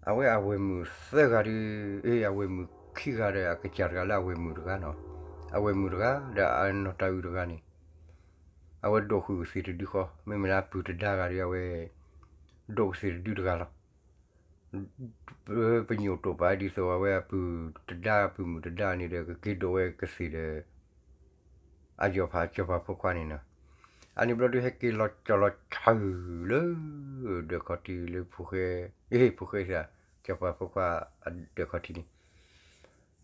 အဝဲအဝဲၢ်မုၣ်သၢဂၤဒုး အ့ အဝဲၢ်မုၣ်ခံဂၤဒီး အကစၢ်တဂၤလၢအဝဲၢ်မုၣ်တဂၤနီၤ, အဝဲၢ်မုၣ်တဂၤ ဒီးအနီၢ်တၤအုးတဂၤန့ၣ် အဝဲဒိးဃုာ်ကသ့ၣ်တဒုဃီ, မ့မ့ၢ်လၢအပုၢ်တဒါဂၤဒီး အဝဲ ဒိးကသ့ၣ်တဒုတဂၤလီၤ. ပညိၣ်တိာ်ပာ်ဒ်သိးအဝဲအပုၢ်တဒါ အပုၢ်မုၣ်တဒါန့ၣ်ဒီး ကက့ၤဒိးဝဲကသ့ၣ်ဒီး အယီၤဖးစီၤပၤဖိခွါန့ၣ်နီၤ. အန့ၣ်ဘျီဒုးဟဲက့ၤလီၤကၠီၤလီၤဆၢလၢ ဒၢးခီၣ်ထံးလၢဖိဃဲ, အ့ ဖိဃဲစ့ၢ်, စီၤပၤဖိခွါအဒၢးခီၣ်ထံးန့ၣ်,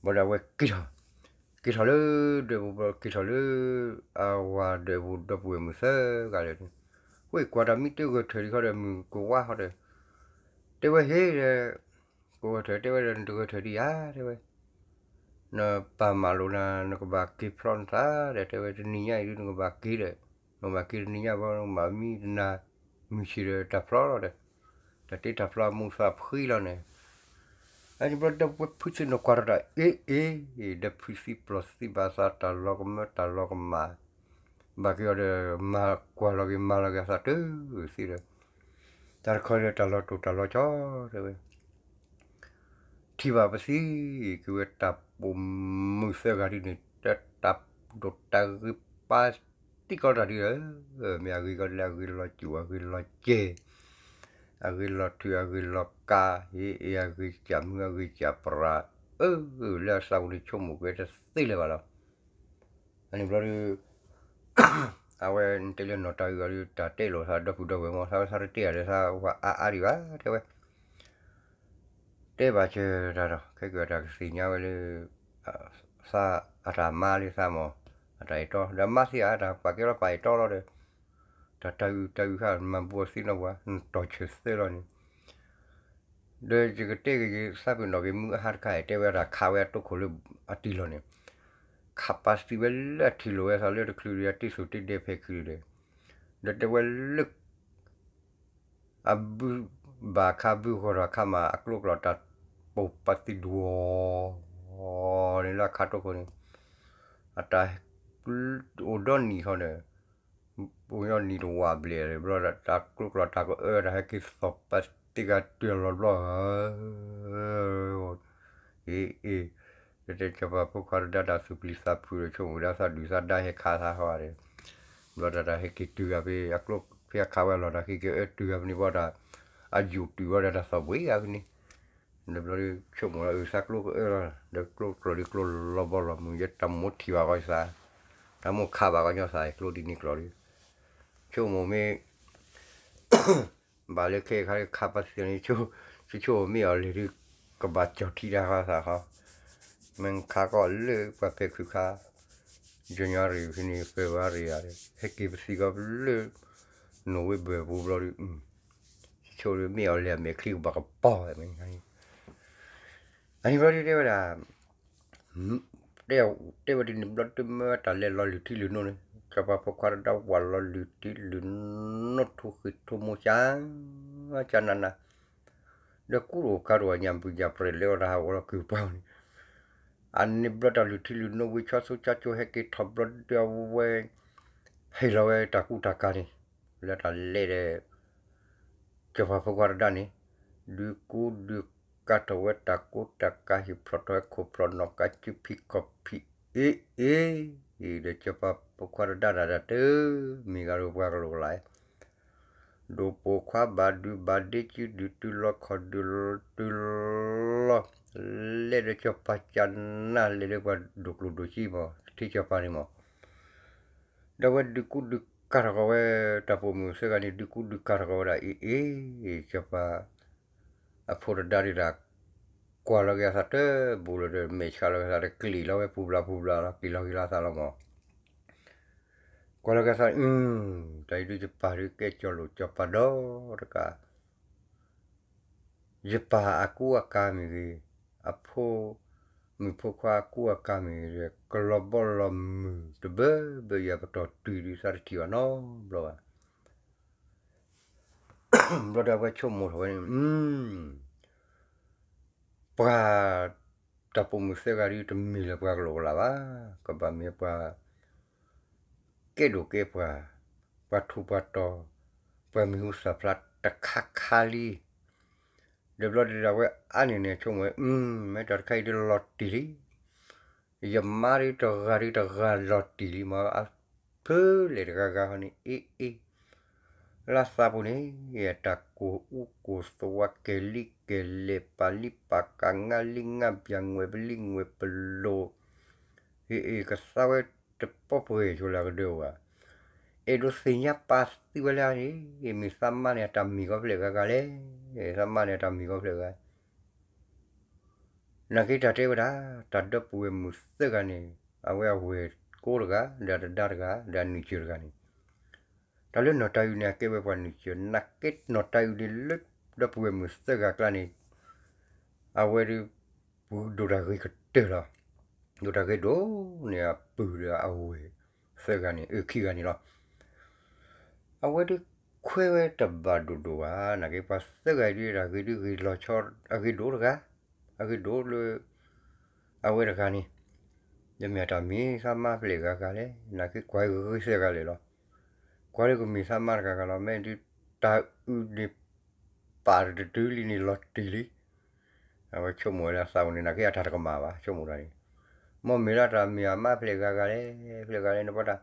ဘျီဒီးအဝဲက့ၤထီၣ်, က့ၤထီၣ်လၢဒၢးပူၤ က့ၤထီၣ်လၢ အဝၤဒၢးပူၤ ဒီပုၢ်ဝဲၢ်မုၣ်သၢဂၤလၢာ်န့ၣ်, ဝဲကွၢ်တၢ်မံတဂၢၢ်ထၢၣ်ဒံးဃီဒီး မုၢ်ကဝါဃီဒီး, တဲဝဲဟ့ဒီး, ကဝဲၢ်ထၢၣ်တဲဝဲဒီး နတဂၢၢ်ထၢၣ်ဒံးဧါ တဲဝဲ နပၢ်မၤလိာ်နၤ နကဘၣ်က့ၤဖျီနသးဒီး တဲဝဲ တနံၤညါအံၤဒုး နကဘၣ်က့ၤဒီး, နကဘၣ်က့ၤတနံၤညါဘၣ် နကဘၣ်မံတနၤ မုၢ်ဆ့ၣ်ဒီးတၢ်ဖျီလီၤဒီး, တၢ်တ့တၢ်ဖျီအမူးသးဖှံလီၤန့ၣ်, အန့ၣ်ဘျီဒီးဝဲဖုသ့ၣ်နီၣ်ကွၢ်ထီၣ်တၢ် အ့ အ့, ဒီးဖုသံပျီၢ်သံဘၣ်သး တၢ်လီၤကမၢတၢ်လီၤကမၣ်, ဘၣ်က့ၤအီၤဒီး မၤကွၢ်လီၤက့ၤမၤလီၤက့ၤအသးတသ့ဒီး, တၢ်တခီဒီးတၢ်လီၤတိၢ်တၢ်လီၤကၠီ တဲဝဲ ထံၣ်ဘၣ်ပသံ, က့ၤဝဲတၢ်ပိာ်မုၣ်သၢဂၤဒ်န့ၣ် တၢ်တၢ်ဒိၣ်တၢ်ဂ့ၤပာ်တံၢ်ကီတၢ်ဒ်ဒီး, မ့ၢ်အဂ့ၤကီလၢအဂ့ၤလီၤစူၣ် အဂ့ၤလီၤစဲၤ, အဂ့ၤလီၤထုး အဂ့ၤလီၤကါ, ဟ့အဂ့ၤစၢ်မုၢ် အဂ့ၤစၢ်ပြး, အၢ လၢအသးပူၤန့ၣ်ဆိကမိၣ်က့ၤတသ့လၢၤဘၣ်လီၤ. အန့ၣ်ဘျီဒုး အဝဲတဲလၢနီၢ်တၢ်အုၣ်အီၤဒုး တၢ်တဲလိာ်သးဒီပုၢ်ဒီဝဲၢ်မး သးဝဲသးတတဲယၤဒီးသးဝဲအါအါဒံးဘၣ် တဲဝဲ တဲဘၣ်စၢၤတၢ်ဒီး ခဲကၢၢ်တၢ်ကသ့ၣ်ညါဝဲလၢ သးအတၢ်မါလၢသးမး အတၢ်အဲၣ်တီ ဒီးမါသ့ၣ်ဧါ တၢ်ပာ်ကဲလီၤပာ်အဲၣ်တီလီၤဒီး တၢ်တၢ်အုၣ်တၢ်အုၣ်ဃာ်မၤဘူၣ်အီၤသ့နီတပှၤ နတီၢ်ဆၢၣ်သၢလီၤန့ၣ် ဒီးယကတဲက့ၤယသးပ့ၤနီၣ်က့ၤမုၢ်အဟါတခါအံၤ တဲဝဲဒၣ်ခးဝဲအတိခိၣ်လၢအတံၢ်လီၤန့ၣ် ခးပာ်သံဝဲလၢအထံၣ်လိာ်ဝဲသးလၢတချုးဒီးအတ့သိၣ်တ့ဒဲဖဲခုဒီး ဒီးတဲဝဲလၢ အဘုဘၣ်ခါဘုဃီၤထီၣ်ခါမး အကျိကျီၢ်တၢ်ပိာ်ပာ်သံဒွီန့ၣ်လၢအခါတိခိၣ်န့ၣ် အတၢ်အိၣ်ဒီနံၤဃီဒီး အိၣ်ဒီနံၤတဝာ်ဘျဲၣ်ဘျီ တၢ်ကျိကျီၢ်တၢ်ကအၢတၢ်ဟဲက့ၤသီၣ်ပာ်သံဂၤတုၤအလီၤဘျီ အ့ အ့ တဲတဲစီၤပၤဖိခွါတဒါတၢ်သူၣ်ပျံၤသးဖုးဒီးဆိကမိၣ်ဒၣ်သးဒုၣ်သးဒါဟဲခးသးဃီဒီး ဘျီတၢ်တၢ်ဟဲက့ၤတုၤဂၤဖဲအကျိဖဲအခးဝဲအလီၢ်တၢ်ဟဲက့ၤအၢတုၤဂၤဖဲန့ၣ်ဘၣ်ဒီး အယူၣ်တုၤဘၣ်ဒီးတၢ်သီၣ်ဘှံးဂၤဖဲန့ၣ် ဒီးဘျီဒုးဆိကမိၣ်လီၤအုၣ်သးကျိကအၢလီၤ ဒီးကျိကျီၢ်ဒုးကျိလီၤဘီလီၤမုၢ်ယဲတၢ်မိၣ်ထံၣ်ဘၣ်ကီယသး တၢ်မိၣ်ခးဘၣ်ကီညီသးကျိဒ်န့ၣ်ကျီၢ်ဒုး ဆိကမိၣ်မ့ၢ် ဘၣ်လၢခဲအံၤခါခးပာ်သံန့ၣ် ဆိဆိမ့ၢ်အီၤလဲၣ်ဒုး ကဘၣ်ကၠီၣ်ထံတၢ်ဃီသးဃီ မ့ၢ်ခါကီၢ်လၢပှၤဖဲခုခါ January ဖဲန့ၣ် February ဧါ ဟဲက့ၤပသံကီၢ်လၢ November ပူၤဘျီဒုး ဆိမ့ၢ်အီၤလဲၣ်အမဲာ်ချံကဘၣ်ကပီၤဝဲမ့ၢ် အန့ၣ်ဘျီဒုးတဲဝဲဒၣ် တဲဝဲဒ်န့ၣ်ဘျီဒုးမ့ၢ်ဝဲတၢ်လဲၤလီၤလုၢ်ထံလုၢ်နိန့ၣ် စီၤပၤဖိခွါတဒါဝဲလီၤလုၢ်ထံလုၢ်နိထူဃ့ၢ်ထူမိၢ်ကၠၢ ကၠၢနးနး ဒီးကူတအိၣ်ကၤတအိၣ်ညၣ်ဘုၣ်ညၣ်ပြဲၤလဲၤအီၤတၢ်ဟးဂီၤလီၤကုၢ်ပှၤန့ၣ် အန့ၣ်ဘျီတၢ်လုၢ်ထံလုၢ်နိဝံၤ ဆီဆိကၠိဟဲက့ၤထီၣ်ဘျီဒုးအဝဲ ဟ့ၣ်လီၤဝဲတၢ်ကူတၢ်ကၤန့ၣ် လၢတၢ်လဲၤဒီး စီၤပၤဖိခွါတဒါန့ၣ် ဒုးကူဒုးကၤထီၣ်ဝဲတၢ်ကူတၢ်ကၤ ဟ့ၣ်ဖျိးထီၣ်ဝဲခိၣ်ဖျိးနီၣ်ကၤ စုဖံးခီၣ်ဖံး အ့ၣ်အ့ၣ် ဒီးစီၤပၤဖိခွါတဒါဒၣ်တၢ်တမ့ၢ်ဂၤဒီးပှၤကလိာ်ကလာ် ဒိၣ်ပိာ်ခွါဘၣ်ဒုးဘၣ်ဒ့ စုဒုးတုၤလီၤခီၣ်ဒုးတုၤလီၤ လဲၤဒီးစီၤပၤကၠၢနးလဲၤလၢပှၤဒိၣ်ကျိၣ်ဒိၣ်စ့မး ထံစီၤပၤန့ၣ်မး ဒီးဝဲဒုးကူဒုးကၤထီၣ်ကီးဝဲ တၢ်ပိာ်မုၣ်သၢဂၤန့ၣ် ဒုးကူဒုးကၤထီၣ်ကီးဝဲဒၣ် အ့ၣ်အ့ၣ် စီၤပၤ အဖိတဒါဒုးတၢ် ကွၢ်လီၤက့ၤအသးတဘူၣ်လၢၤဒီး မဲာ်ဆှးလီၤက့ၤသးဒီး ကျံၣ်လီၤဝဲပူၤဘျီပူၤဘျီလီၤ ကျံၣ်လီၤက့ၤလီၤသးလီၤမး ကွၢ်လီၤက့ၤသး အု တၢ်အံၤဒုးယပၢ်ဒုးကဲကၠီၣ်လိာ်ကၠီၣ်ပၤဒီတကး ယပၢ်အကူအကၤမ့ၢ်ဂ့ၤ, အဖိ မုၣ်ဖိခွါအကူအကၤမ့ၢ်ဂ့ၤ, ကလီၤဘီလီၤမုၢ်တဘၢဘၢယၤပတီၢ်တုၤဒုးသးတထံၣ်ဘၣ်နီတဘျီဘၣ်. ဘျီဒီးအဝဲဆိကမိၣ်ထီၣ်ဝဲန့ၣ်, ပှၤ တၢ်ပိာ်မုၣ်သၢဂၤဒုးတမ့ၢ်လၢပှၤကလိာ်ကလာ်ဘၣ်. ကဘၣ်မ့ၢ်ပှၤ ကဲဒိၣ်ကဲပှၤ, ပှၤထူးပှၤတီၤ, ပှၤမံၤဟူသၣ်ဖျါတခါခါလံ. ဒီးဘျီဒုးဒၣ်ဝဲအါန့ၢ်န့ၣ်ဆိကမိၣ်ဝဲ, မ့ၢ်တၢ်တခါအံၤဒုးလီၤတံၢ်လံ. ယမါဒုးတဂၤဒုးတဂၤလီၤတံၢ်လံမး, အဖုလဲၣ်တဂၤဂၤဟီန့ၣ် အ့ၣ်အ့ၣ် လၢသးပူၤန့ၣ် တၢ်ကိၢ်အူကိၢ်သဝးကဲၤလံကဲၤလဲၢ် ပာ်လံပာ်ကၤ ငါလံငါဘၣ် ငွဲၣ်ပလံငွဲၣ်ပလိၤ, အ့ၣ်အ့ၣ် ကသးဝဲတပီၢ်ပှဲၤဆိလၢအကဒၢဝဲ, အဲၣ်ဒိးသ့ၣ်ညါပာ်သံဝဲလၢန့ၣ်, မ့ၢ်သးမါန့ၣ်အတၢ်မံၤကီဖျၢၣ်ဂၤဂၤလဲၣ်, သးမါန့ၣ်အတၢ်မံၤကီဖျၢၣ်ဂၤ နာ်က့တၢ်တဲဝဲဒၣ်, တၢ်ဒီပုၢ်ဝဲၢ်မုၣ်သၢဂၤန့ၣ်, အဝဲအဝဲၢ်ကိတဂၤ, ဒီးအတဒါတဂၤ, ဒီးအနုၢ်စၢၤတဂၤန့ၣ်, တၢ်လၢနီၢ်တၤအုးန့ၣ် အကဲဝဲပှၤနုၢ်စၢၤ, နာ်က့နီၢ်တၤအုးန့ၣ်လၢ ဒီပုၢ်ဝဲၢ်မုၣ်သၢဂၤအကျါန့ၣ်, အဝဲဒုး ပူၤဒိၣ်တၢ်ဂ့ၤကတၢၢ်လီၤ. ဒိၣ်တၢ်ဂ့ၤဒိၣ်န့ၣ် အပုၢ်ဒီးအဝဲၢ်သၢဂၤန့ၣ် အခံဂၤန့ၣ်လီၤ. အဝဲဒုးခွဲးဝဲတဘၣ်ဒိၣ်ဒိၣ်ဘၣ်, နာ်က့ပှၤသၢဂၤအံၤဒုး တၢ်ဂ့ၤဒုးဂ့ၤလီၤဆီ, အဂ့ၤဒိၣ်တဂၤ, အဂ့ၤဒိၣ်လၢ အဝဲတဂၤန့ၣ်, ယမ့ၢ်တၢ်မံၤသးမါဖျဲၣ်ဂၤဂၤလဲၣ်, နာ်က့ကွၢ်ဂ့ၤသၢဂၤလဲၣ်လီၤ. ကွၢ်လၢကမ့ၢ်သးမါတဂၤဂၤလီၤ, မ့ၢ်ဒုးတၤအုးန့ၣ် ပာ်တတုၤလံန့ၣ်လီၤတံၢ်လံ. အဝဲဆိကမိၣ်ဝဲလၢအသးပူၤန့ၣ် နာ်က့အတၢ်တကမၣ်ဘၣ် ဆိကမိၣ်တၢ်န့ၣ်, မ်မ့ၢ်လၢတၢ်မ့ၢ်အမါဖျဲၣ်ဂၤဂၤလဲၣ်, ဖျဲၣ်ဂၤလဲၣ်န့ၣ် ဘၣ်တၢ်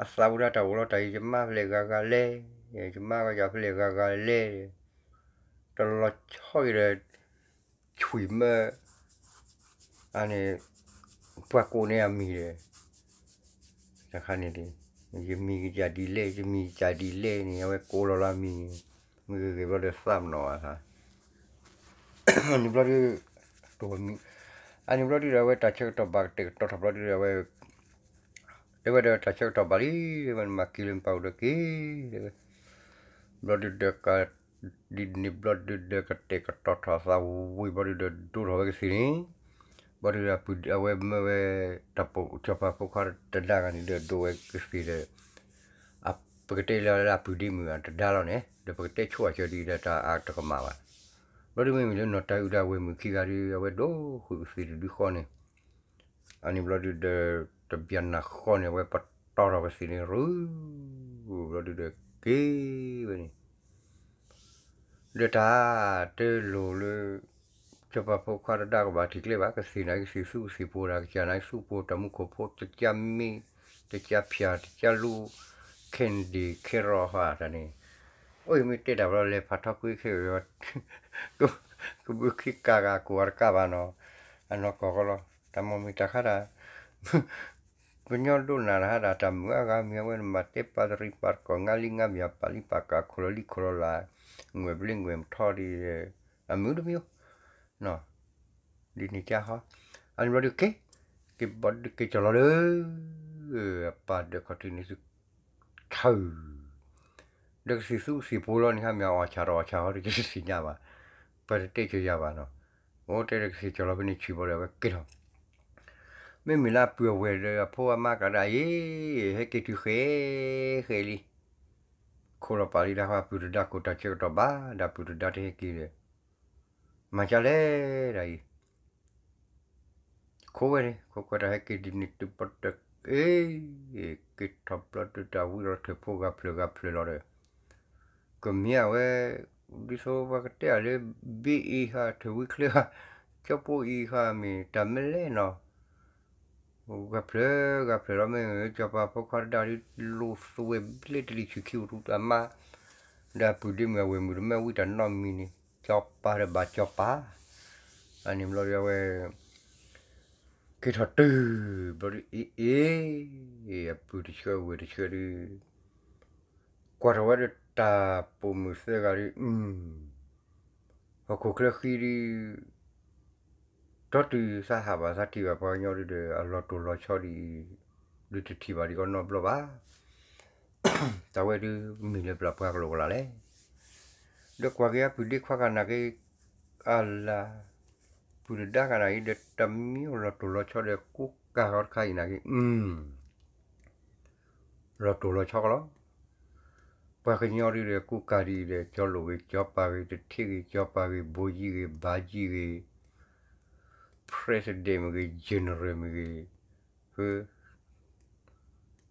အသးပူၤတၢ်တၢ်အိၣ်လီၤတၢ်အံၤ ယမါဖျဲၣ်ဂၤဂၤလဲၣ်, ယမါဂၤယဖျဲၣ်ဂၤဂၤလဲၣ်, တလီၤဆီက့ၤဒီး ဆွံၣ်မၢ အန့ၣ် ပှၤကိးန့ၢ်အမံၤဒီး တခါန့ၣ် ယမံၤကစၢ်ဒ်လဲၣ် ယမံၤကစၢ်ဒ်လဲၣ်န့ၣ် အဝဲကိးလီၤလၢအမံၤန့ၣ်, မ့ၢ်ဂ့ၤဂ့ၤဘျီဒီးသးမနီၤဘၣ်သး, န့ၣ်ဘျီဒုး တမံၤ, အန့ၣ်ဘျီဒုးဒီး အဝဲတၢ်ဆၢကတီၢ်ဘၣ်ကတဲာ်ကတီၤထီၣ်ဘျီဒုးဒီး အဝဲ တဲဝဲဒီးတၢ်ဆၢကတီၢ်ဘၣ်လံ, ဝဲနမၤက့ၤလၢနပာ်အိၣ်ဒီးက့ၤ, တဲဝဲ ဘျီဒုးဒီး ဒ်န့ၣ်ဘျီဒုးဒီး ကတဲာ်ကတီၤထီၣ်သးဝံၤဘျီဒုးဒီး ဒိးထီၣ်ဝဲကသ့ၣ်န့ၣ်, ဘျီဒုးဒီးအဝဲမၢဝဲ တၢ်ပိာ်စီၤပၤဖိခွါတဒါဂၤန့ၣ်ဒီး ဒိးဝဲကသ့ၣ်ဒီး ပကတဲလၢအပုၢ်ဒ့မုၣ်တဒါလီၤန့ၣ် ဒီးပကတဲဆိအစၢၤဒ်ဒီးတၢ်အတကမၣ်ဘၣ်. ဘျီဒုးမ့မ့ၢ်လၢနီၢ်တၤအုးဒီးအဝဲၢ်မုၣ်ခံဂၤဒီး အဝဲဒိးဃုာ်ကသ့ၣ်တဒုဃီန့ၣ်, အန့ၣ်ဘျီဒုးဒီး တဘျီနၤဃီန့ၣ် အဝဲပတီၢ်ထီၣ်ကသ့ၣ်န့ၣ်ရူၤ, ဘျီဒုးဒီးက့ၤဝဲန့ၣ် ဒီးတၢ်တလိၣ်လၢ စီၤပၤဖိခွါတဒါကဘၣ်ထံၣ်ကျဲဘၣ်, ကသ့ၣ်န့ၣ် ကသ့ၣ်သူကသ့ၣ်ပှိၤတၢ်ကစၢ်န့ၣ် ကသူပှိၤတၢ်မူခိၣ်ဖိ တကးမ့ၢ် တကးဖၠၣ် တကးလူ ခဲနဒံၣ် ခဲရီဟးတၢ်န့ၣ်, အိၣ်မ့ၢ်တဲတၢ်ဘျီလဲၤဖးထီကွံခဲအံၤ ကဘုးခံကးဂၤကိးဂၤတကးဘၣ်နီၤ, အနီၢ်ကီၢ်ဃီလီၤ, တၢ်မိၢ်မံၤတၢ်ခါတၢ် ပညီဒိၣ်နၢ်တဟါဒၣ် တၢ်မုာ်အါဂၤမ့ၢ်အဝဲနမၤတဲပာ်တရံးပာ်တကီၢ် ငါလံငါမ့ၢ်အပာ်လံပာ်ကး ခိၣ်လီၤလံခိၣ်လီၤလး ငွဲၣ်ဘျ့ငွဲၣ်ထီဒ် အမုာ်တမံၤ ဒ်န့ၣ်ကါဃီ, အန့ၣ်ဘျီဒုးက့ၤ က့ၤဘီဒုးက့ၤကၠီၤလီၤလၢ အပၢ်ဒီးခီၣ်ထံးန့ၣ်သု ထၢ ဒီးကသ့ၣ်သူကသ့ၣ်ပှိၤလီၤန့ၣ် ဟါမ့ၢ်အီၣ်ဆၣ်ဒီးအီၣ်ဆၣ်ဟီဒီးကသ့ၣ်ညါဘၣ်, ပတတဲကၢၤယၤဘၣ်နီၤ, အိၣ်တဲဒီးကသ့ၣ်ကၠီၤလီၤဖဲန့ၣ်ဆံးဘီဒီးအဝဲက့ၤလီၤ မ့မ့ၢ်လၢအပုၢ်အဝဲၢ်ဒီးအဖိအမါကးဒၣ်အံၤ ဟဲက့ၤတုၤဃဲ ဃဲလံ, ခိးလီၤပာ်လံတၢ်ဃီ အပုၢ်တဒါခိၣ်တၢ်ဆၢကတီၢ်ဘၣ် ဒီးအပုၢ်တဒါတဟဲက့ၤဒီး မၤကလဲၣ်ဒၣ်အံၤ ခိးဝဲန့ၣ် ခိးကွၢ်တၢ်ဟဲက့ၤဒ်န့ၣ်တုၤပီတက့ၢ်, က့ၤထီၣ်ဘျီဒုးတၢ်ဝံလီၤထၢၣ်ဖိဂၤဖျၢၣ်ဂၤဖျၢၣ်လီၤဒီး ကမ့ၢ်အဝဲ ဒ်သိးပှၤကတဲအီၤလၢ ဘ့အံၤဟးထၢၣ်ဝံချၢ ကၠီပိအံၤဟးမ့ၢ်တၢ်မ့ၢ်လဲၣ်နီၤ ဂၤဖျၢၣ်ဂၤဖျၢၣ်လီၤ မ့ၢ်စီၤပၤဖိခွါတဒါဒ် လိာ်သွဲၣ်ဘျ့တလံၤဆူၣ်ခံအိၣ်ထူၣ်တၢ်မါ ဒီးအပုၢ်ဒ့မုၣ်အဝဲၢ်မုၣ်တမ့ၢ်ဝံတၢ်နီတမံၤန့ၣ် စီၤပၤဒီးဘၣ်စီၤပၤ အန့ၣ်ဘျီဒီးအဝဲ က့ၤထီၣ်တုၤ ဘျီဒုးအ့ၣ်အ့ၣ် အပုၢ်တဆှၢဝဲၢ်တဆှၢဒုး ကွၢ်ထီၣ်ဝဲဒီးတၢ်ပိာ်မုၣ်သၢဂၤဒုး ဟီၣ်ခိၣ်ချၢဃံဒုး ဒီတုၤသးဟးဘၣ်သးထံၣ်ဘၣ်ပှၤကညီဒုးဒီး အလီၤတိၢ်လီၤဆီဒ်အံၤ ဒုးတထံၣ်ဘၣ်ဒ်အီၤနီတဘျီဘၣ်. တၢ်ဝဲဒုးမ့ၢ်လၢပျၢ်ပှၤကလိာ်ကလာ်လဲၣ်. ဒီးကွၢ်က့ၤအပုၢ်ဒ့ခွါဂၤနာ်က့ အလၤ ပုၢ်တဒါဂၤနာ်အံၤဒီး တမံၤလီၤတိၢ်လီၤဆီဒီးကူကၤဃီတခါအံၤနာ်က့ လီၤတိၢ်လီၤဆီကလီၤ. ပှၤကညီဒ်ဒီးကူကၤဒ်အံၤဒီး ကၠီလိာ်ဂ့ၤ ကၠီပၤဂ့ၤ တထ့ဂ့ၤ ကၠီပၤဂ့ၤ ဘိယံဂ့ၤ ဘါယံဂ့ၤ president မ့ၢ်ဂ့ၤ general မ့ၢ်ဂ့ၤ ဖု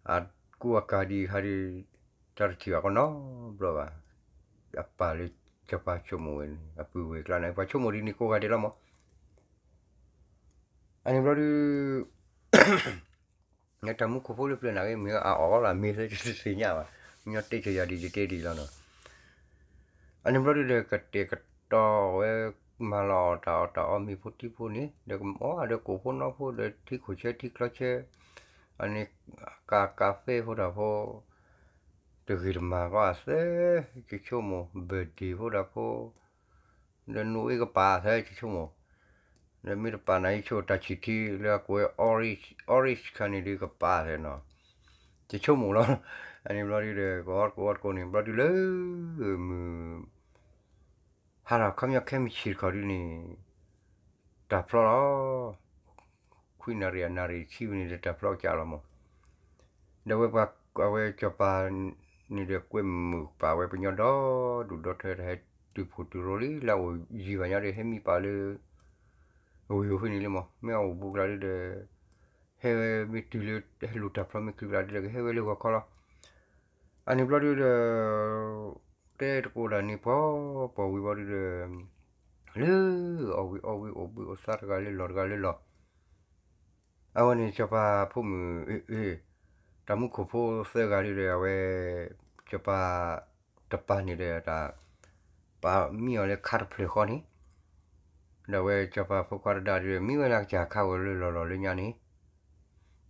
အကူအကၤဒ်အံၤခါဒ် တၢ်တထံၣ်ဘၣ်ကီနီတဘျီဘၣ်. အပၢ်လၢစီၤပၤဆိကမိၣ်ဝဲန့ၣ် အပုၢ်ဝဲၢ်ကျါန့ၣ် ပှၤဆိကမိၣ်ဒ်န့ၣ်ကိးဂၤဒဲးလီၤမး. အန့ၣ်ဘျီဒုး နတၢ်မူခိၣ်ဖိလၢပျၢၤနာ်က့ မ့ၢ်အအီၣ်လၢအမ့ၢ်သ့တသ့ၣ်ညါဘၣ်. မ့ၢ်ညီတဲကၢၤယၤဒ်ယတဲဒ်လီၤနီၤ. အန့ၣ်ဘျီဒုးဒီးကတဲာ်ကတီၤဝဲ မၤလီၤအီၣ်တၢ်အီၣ်တၢ်အီမ့ၤဖိထံဖိန့ၣ် ဒီးအီၣ်ဒီးကိၣ်ဖိနီဖိဒီးထံခိၣ်ဆၢထံချီဆၢ အန့ၣ် ကးကးဖဲဖိတၢ်ဖိ တဂ့ၤတမၤကီအသၢ, ယဆိကမိၣ် birthday ဖိဒီးဖိ, ဒီးနအိၣ်အ့ၣ်ကပာ်အသၢ ယဆိကမိၣ်, ဒီးမ့ၢ်တပာ်နၤ ယဆိကမိၣ်တၢ်ဆံၣ်ထံလၢအကိးဝဲ orange orange ခါန့ၣ်ဒုးကပာ်သၢနီၤ, ယဆိကမိၣ်လီၤ, အန့ၣ်ဘျီဒုးဒီး ကအိၣ်တကိးအိၣ်တကိးန့ၣ် ဘျီဒုးလၢ မုၢ် ဟါလီၤခီပညီခဲမုၢ်ဆ့ၣ်တခီဒုန့ၣ် တၢ်ဖျီလီၤ. ခွံနၣ်ရံၣ်အနၣ်ရံၣ်ဆံဝံၤန့ၣ်ဒီးတၢ်ဖျီကးလီၤမး. ဒီးဝဲပှၤ အဝဲစီၤပၤန့ၣ်ဒီးကွဲမုာ်ပာ်ဝဲပညီဒီဒူၣ်ဒီထၢ တၢ်ဟဲတုၤဖှိၣ်တုၤရိၤလံ လၢအအိၣ်ယံာ်ဘၣ်ညီဒီး ဟဲမံပာ်လၢ ဝ့ၢ်ဝ့ၢ်ဃုန့ၣ်လံမး. မ့ၢ်အအိၣ်ဘူးကျါဒုဒီး ဟဲဝဲမ့ၢ်တုၤလၢ ဟဲလူၤတၢ်ဖျီမ့ၢ်ချုးကျါဒုဒီး ကဟဲဝဲလၢဂီၤခီလီၤ. အန့ၣ်ဘျီဒုဒီး တဲတကိးဒၣ်န့ၣ် ပှၤပှၤဝံၤဘျီဒုဒီး လၢအီၣ်ဝံၤအီဝံၤ အိၣ်ဘှံးအိၣ်သါတဂၤလၢလီၢ်တဂၤလၢလီၢ်, အဝဲန့ၣ်စီၤပၤဖိမုၣ် တၢ်မူခိၣ်ဖိသၢဂၤဒုဒီး အဝဲ စီၤပၤတပၤန့ၣ်ဒီး တၢ်ပာ်မံအီၤလၢခါတဖျၢၣ်ဃီန့ၣ်, ဒီးအဝဲစီၤပၤဖိခွါတဒၣ်ဒုဒီး မံဝဲလၢကစၢ်ခါဝဲလၢလီၢ်လီၢ်လၢညါန့ၣ်,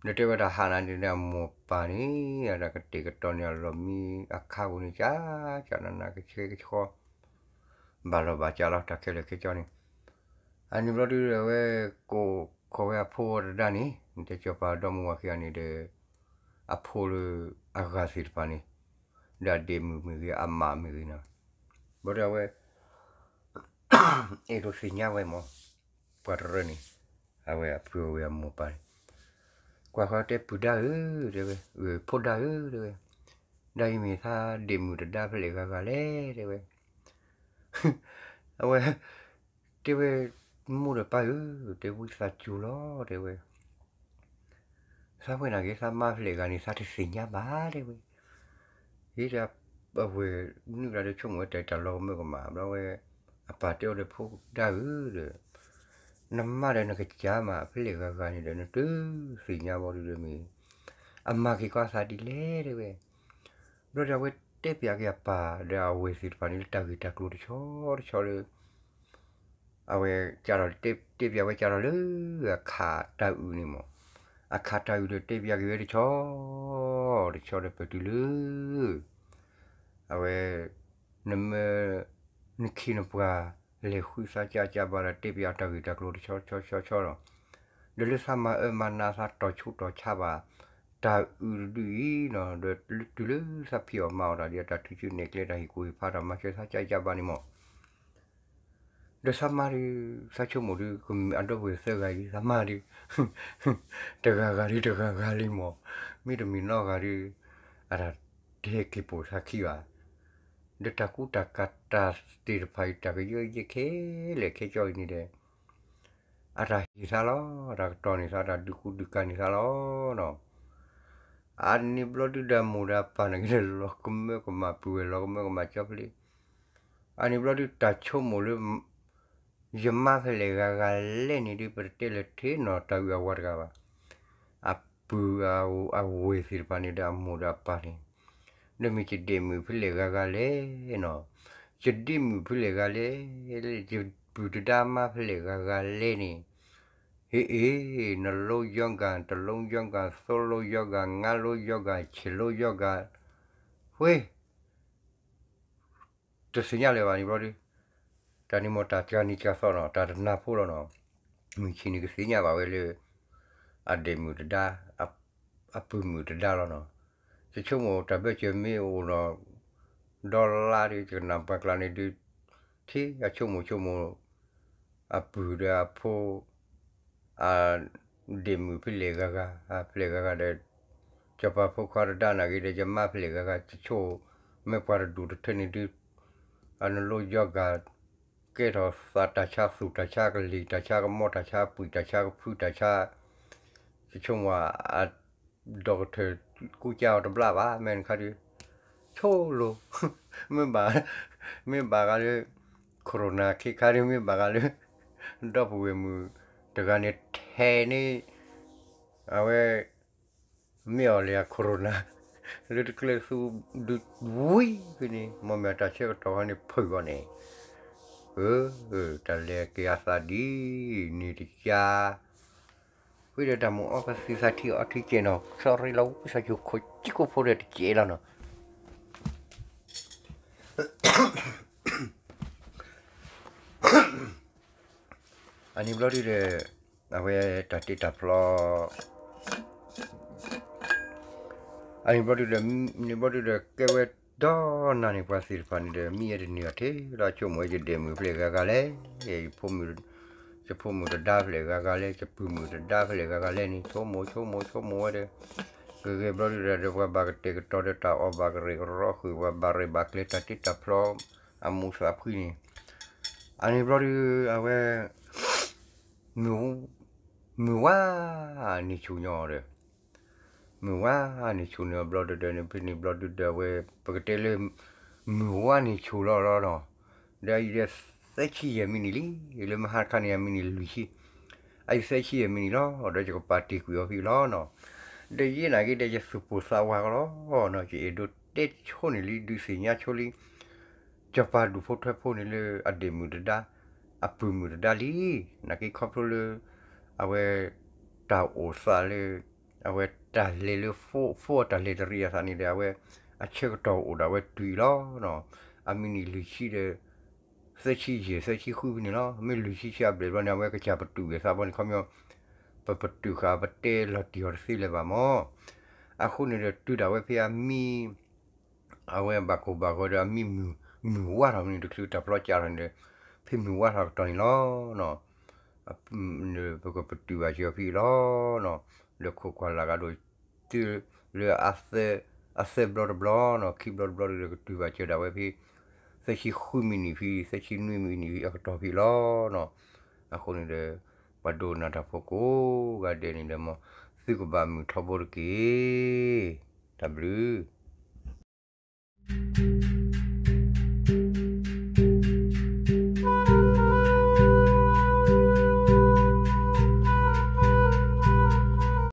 ဒီးတဲဝဲတၢ်ဟးနၤန့ၣ်ဒီး အမိၢ်ပၢ်န့ၣ် အတၢ်ကတဲာ်ကတီၤန့ၣ် အလီၢ်မံအခါပူၤန့ၣ် ကၠးကၠးနးနး ကဆှဲကဆှီ ဘၣ်လီၤဘၣ်ကၠးလီၤ တၢ်ခဲလၢာ်ခဲဆ့န့ၣ်, အန့ၣ်ဘျီဒုဒီး အဝဲကိးခီဝဲအဖိတဒၣ်န့ၣ် တဲစီၤပၤဒီမါဝၤခံဂၤန့ၣ်ဒီး အဖိလၢအဂၤသ့ၣ်တဖၣ်န့ၣ်, ဒီးအဒ့ၣ်မုၣ်မ့ၢ်ဂ့ၤ အမါမ့ၢ်ဂ့ၤနီၤ, ဘျီဒီးအဝဲ အဲၣ်ဒိးသ့ၣ်ညါဝဲမး, ပှၤတရၢန့ၣ်, အဝဲအပုၢ်ဝဲၢ်အမိၢ်ပၢ်န့ၣ်, ကွၢ်ဃီတဲပုၢ်ဒါဧၢ, တဲဝဲ, ဖိဒါဧၢ, တဲဝဲ, ဒ်အံၤမ့ၢ်သးဒ့ၣ်မုၣ်တဒါဖဲလဲၣ်ဂၤဂၤလဲၣ်, တဲဝဲ, အဝဲ တဲဝဲ, မိၢ်ဒီးပၢ်ဧၢ, တဲဝဲသးစူၤလီၤ, တဲဝဲ သးဝဲနာ်က့ သးမါဖဲလဲၣ်ဂၤန့ၣ် သးတသ့ၣ်ညါဘၣ် တဲဝဲ, ဟ့ၣ်ဒၣ်အဝဲၢ်နုၢ်ကျါဒီးဆိကမိၣ်ဝဲတၢ်လီၤကမၢကမၣ် ဘျီဝဲ အပၢ်တဲအီၤဒီးဖိဒါဧၢဒီး နမါဒီးနကစၢ်မး ဖဲလဲၣ်ဂၤဂၤန့ၣ်ဒီး နတသ့ၣ်ညါဘၣ်ဒ်ဒီးမ့ၢ် အမၤက့ၤကီးသးဒ်လဲၣ် တဲဝဲ, ဘျီဒီးအဝဲတဲပၠးက့ၤအပၢ်ဒီးအဝဲၢ်သ့ၣ်တဖၣ်န့ၣ် လၢတၢ်ဂ့ၢ်တၢ်ကျိၤတဆီတဆီလၢ အဝဲတဲပၠးဝဲကဒီးလၢ အခးတၢ်အုၣ်န့ၣ်မး, အခးတၢ်အုၣ်ဒီးတဲပၠးက့ၤဝဲတဆီ တဆီဒီးပတုၤလၢ အဝဲ နမ့ၢ် နခ့နပှၤ လဲၤဃုသးကၢ်ကၢ်ဘၣ်ဒီး တဲပၠးတၢ်ဂ့ၢ်တၢ်ကျိၤတဆီဆီဆီလီၤ. ဒီးလၢသးမၤအၢမၤနးသးတီၢ်ဆိးတီၢ်ဆါဘၣ် တၢ်အုၣ်တဒုအံၤနီၤ ဒီးတုၤလၢသးဖံးအီၣ်မၤအီၣ်တၢ်ဒ်အတၢ်ထုးစုနဲၣ်ကျဲတၢ်ဟ့ၣ်ကူၣ်ဟ့ၣ်ဖးတၢ်မၤစၢၤသးကၢ်ကၢ်ဘၣ်န့ၣ်မး ဒီးသးမါဒုး သးဆိကမိၣ်ဒုး ကမ့ၢ်အဒီပုၢ်ဝဲၢ်သၢဂၤအံၤ သးမါဒုး တဂၤဂၤဒုးတဂၤဂၤလံမး, မ့တမ့ၢ်နီတဂၤဒုး အတၢ်တဟဲက့ၤပိာ်သးခံဘၣ်. ဒီးတၢ်ကူတၢ်ကၤတၢ်သ့ၣ်တဖၣ်အံၤ တၢ်ကယီယဲခဲလၢာ်ခဲဆ့အံၤန့ၣ်ဒီး အတၢ်ဟ့ၣ်သးလီၤ, တၢ်ကတီၢ်န့ၢ်သး တၢ်ဒုးကူဒုးကၤန့ၢ်သးလီၤနီၤ. အန့ၣ်ဘျီဒုးဒီးမိၢ်ဒီးပၢ်န့ၣ်က့ၤဒီး လီၤကမၢကမၣ်ပုၢ်ဝဲၢ် လီၤကမၢကမၣ်ကၠီဖျ့ အန့ၣ်ဘျီဒုးတၢ်ဆိကမိၣ်လၢ ယမါဖဲလဲၣ်ဂၤဂၤလဲၣ်န့ၣ်ဒုး ပတတဲလၢၤထဲနီၤ တၢ်အုၣ်အဝၤတဂၤဘၣ်. အပုၢ်အဝဲၢ်သ့ၣ်တဖၣ်န့ၣ်ဒီးအမိၢ်ဒီးအပၢ်န့ၣ် ဒီးမ့ၢ်ယဒ့ၣ်မုၣ်ဖဲလဲၣ်ဂၤဂၤလဲၣ်နီၤ, ယဒ့ၣ်မုၣ်ဖဲလဲၣ်ဂၤလဲၣ်, ယပုၢ်တဒါမါဖဲလဲၣ်ဂၤဂၤလဲၣ်န့ၣ်, ဟ့ၣ်အ့ၣ် နလိယီဂၤ တလိယီဂၤ သိလိယီဂၤ ငါးလိယီဂၤ ဆယ်လိယီဂၤ, ဝ့ၢ် တသ့ၣ်ညါလၢၤဘၣ်န့ၣ်ဘျီဒုး, တၢ်န့ၣ်မ့ၢ်တၢ်ကနံၤကသီနီၤ တၢ်တနၢ်ဖိလီၤနီၤ, မုၢ်ဆ့ၣ်န့ၣ်ကသ့ၣ်ညါဘၣ်ဝဲလၢ အဒ့ၣ်မုၣ်တဒါ အပုၢ်မုၣ်တဒါလီၤနီၤ. ယဆိကမိၣ်တၢ်ဘၢၣ်စၢၤမ့ၢ်အိၣ်နီၤ ဒီလါဒုး ယကနၣ်ပှၤကျါန့ၣ်ဒုး ထံအဆိကမိၣ်ဆိကမိၣ် အပုၢ်ဒီးအဖိ အဒ့ၣ်မုၣ်ဖဲလဲၣ်ဂၤဂၤ ဖဲလဲၣ်ဂၤဂၤဒီး စီၤပၤဖိခွါတဒါနာ်က့ဒီး ယမါဖဲလဲၣ်ဂၤဂၤ ယဆိကမိၣ် မ့ၢ်ပှၤတဒူၣ်တထၢန့ၣ်ဒုး အနလိယီဂၤ ကဲထီၣ်သးတၢ်ဆါ သူၣ်တၢ်ဆါ ကလံၤတၢ်ဆါ ကမီတၢ်ဆါ ပှံာ်တၢ်ဆါ ကဖုတၢ်ဆါ ယဆိကမိၣ် အ doctor ကူကၠါအီၤတဘျါဘၣ် မ့ၢ်နခါဒုး ဆိလိၤ မ့ၢ်ဘၣ် မ့ၢ်ဘၣ်ဂၤလၢ corona ခ့ခါဒုး မ့ၢ်ဘၣ်ဂၤလၢ ဒီပုၢ်ဝဲၢ်မုၣ်တဂၤန့ၣ် ထဲန့ၣ် အဝဲ မ့ၢ်အီၤလဲၤ corona လၢတကျဲသူဒုးဝံၤဖဲန့ၣ် မ့မ့ၢ်တၢ်ဆၢကတီၢ်ခီန့ၣ် ဖုၣ်အီၤန့ၣ် တၢ်လဲၤက့ၤအသးဒ်န့ၣ်တကါ ဝံၤဒီးတၢ်မိၣ်အီပသံသးထံအီထံကဲနီၤ sorry လီၤ ဝံသးစူၤခိၣ်ကံကိၣ်ဖိဒီးတကဲလီၤနီၤ အန့ၣ်ဘျီဒုဒီး အဝဲတၢ်တ့တၢ်ဖျီ အန့ၣ်ဘျီဒုဒီး န့ၣ်ဘျီဒုဒီး ကဲဝဲဒီးနၤန့ၣ် ပှၤသ့ၣ်တဖၣ်န့ၣ်ဒီး မံယဲတနုာ်အီၤထဲလီၤ ဆိကမိၣ်ဝဲ ယဒဲးမုၣ်ဖဲလဲၣ်ဂၤဂၤလဲၣ်, ယဖိမုၣ်တဒါဖဲလဲၣ်ဂၤဂၤလဲၣ်, ယပုၢ်မုၣ်တဒါဖဲလဲၣ်ဂၤဂၤလဲၣ်န့ၣ် ဆိကမိၣ်ဆိကမိၣ်ဆိကမိၣ်ဝဲဒီး ဂ့ၤဂ့ၤဘျီဒုဒီး ပှၤဘၣ်ကတဲာ်ကတီၤဒီးတၢ်အီၣ်ဘၣ်ကရၢကရိဃုာ် ပှၤဘၣ်ရဲၣ်ဘၣ်ကျဲၤတၢ်တ့တၢ်ဖျီ အမူးသးဖှံန့ၣ် အန့ၣ်ဘျီဒု အဝဲ မုၢ်ဝါန့ၣ်ဆူၣ်ညီဒီး မုၢ်ဝါန့ၣ်ဆူၣ်န့ၢ်အီၤဘျီဒုဒီးန့ၣ် ဖဲန့ၣ်ဘျီဒုဒီး အဝဲ ပကတဲလၢ မုၢ်ဝါန့ၣ်ဆူၣ်လီၤလီၤနီၤ, ဒီးအံၤဒီး သၢဆံယဲၢ်မံးနံးလံ, လၢမဟါတခါန့ၣ် အမံးနံးလွံၢ်ဆံ, အအံၤသၢဆံယဲၢ်မံးနံးလီၤ, ဒီးယကပာ်တ့ၢ်ကွံာ်အီၤဖဲအံၤလီၤနီၤ, ဒီးယဲနာ်က့ဒီး ယသူၣ်ပိၢ်သးဝးကလီၤနီၤ, ယအဲၣ်ဒိးတဲဆိန့ၣ်လံ ဒုးသ့ၣ်ညါဆိလံ စီၤပၤဒူၣ်ဖိထၢဖိန့ၣ်လၢအဒဲးမုၣ်တဒါ, အပုၢ်မုၣ်တဒါလံ, နာ်က့ခီဖျိလၢ အဝဲ တၢ်အိၣ်သးလၢ အဝဲတၢ်လဲၤလၢ ဖိအတၢ်လဲၤတရံးအသးန့ၣ်ဒီး အဝဲ အဆၢကတီၢ်အိၣ်ဒီးအဝဲတုၤအံၤလီၤ. အမံးနံးလွံၢ်ဆံဒီး သၢဆံယဲၢ် သၢဆံဃုဖဲန့ၣ်လီၤ. မ့ၢ်လွံၢ်ဆံဆံအဘျဲၣ်ဘျီန့ၣ် အဝဲကစၢ်ပတုာ်ဝဲသးဘျီန့ၣ် ခီပညီ ပပတုာ်ဃာ် ပတဲလီၤတံၢ်အီၤတသ့လၢၤဘၣ်မၢ်. အဃိန့ၣ်ဒီး တုၤဒၣ်ဝဲဖဲအမံ အဝဲဘၣ်ကိၢ်ဘၣ်ဂီၤဒီး အမံမုၢ်ဝါထီၣ်မနုၤတချုးတၢ်ဖျီကၢ်ထီၣ်န့ၣ်ဒီး ဖဲမုၢ်ဝါထီၣ်ကတီၢ်န့ၣ်လီၤ. ပကပတုာ်ဘၣ်စၢၤဖဲအံၤလီၤ. ဒီးခိၣ်ကွၢ်လၢ်ဂၤဒိၣ် တုၤလၢ အသၢဘျီတဘျီနီၤ ခံဘျီတဘျီဒီး ကတုၤဘၣ်စၢၤဒၣ်ဝဲဖဲ သၢဆံဃုမံးနံးဖဲ သၢဆံနွံမံးနံးဖဲအကတီၢ်ဖဲအံၤလီၤ. အဃိန့ၣ်ဒီး ပှၤဒိကနၣ်တၢ်ဖိကိးဂၤဒဲးန့ၣ်ဒီး မ်သုကဘၣ်မုာ်ထီဘိတက့ၢ်. တၢ်ဘျုး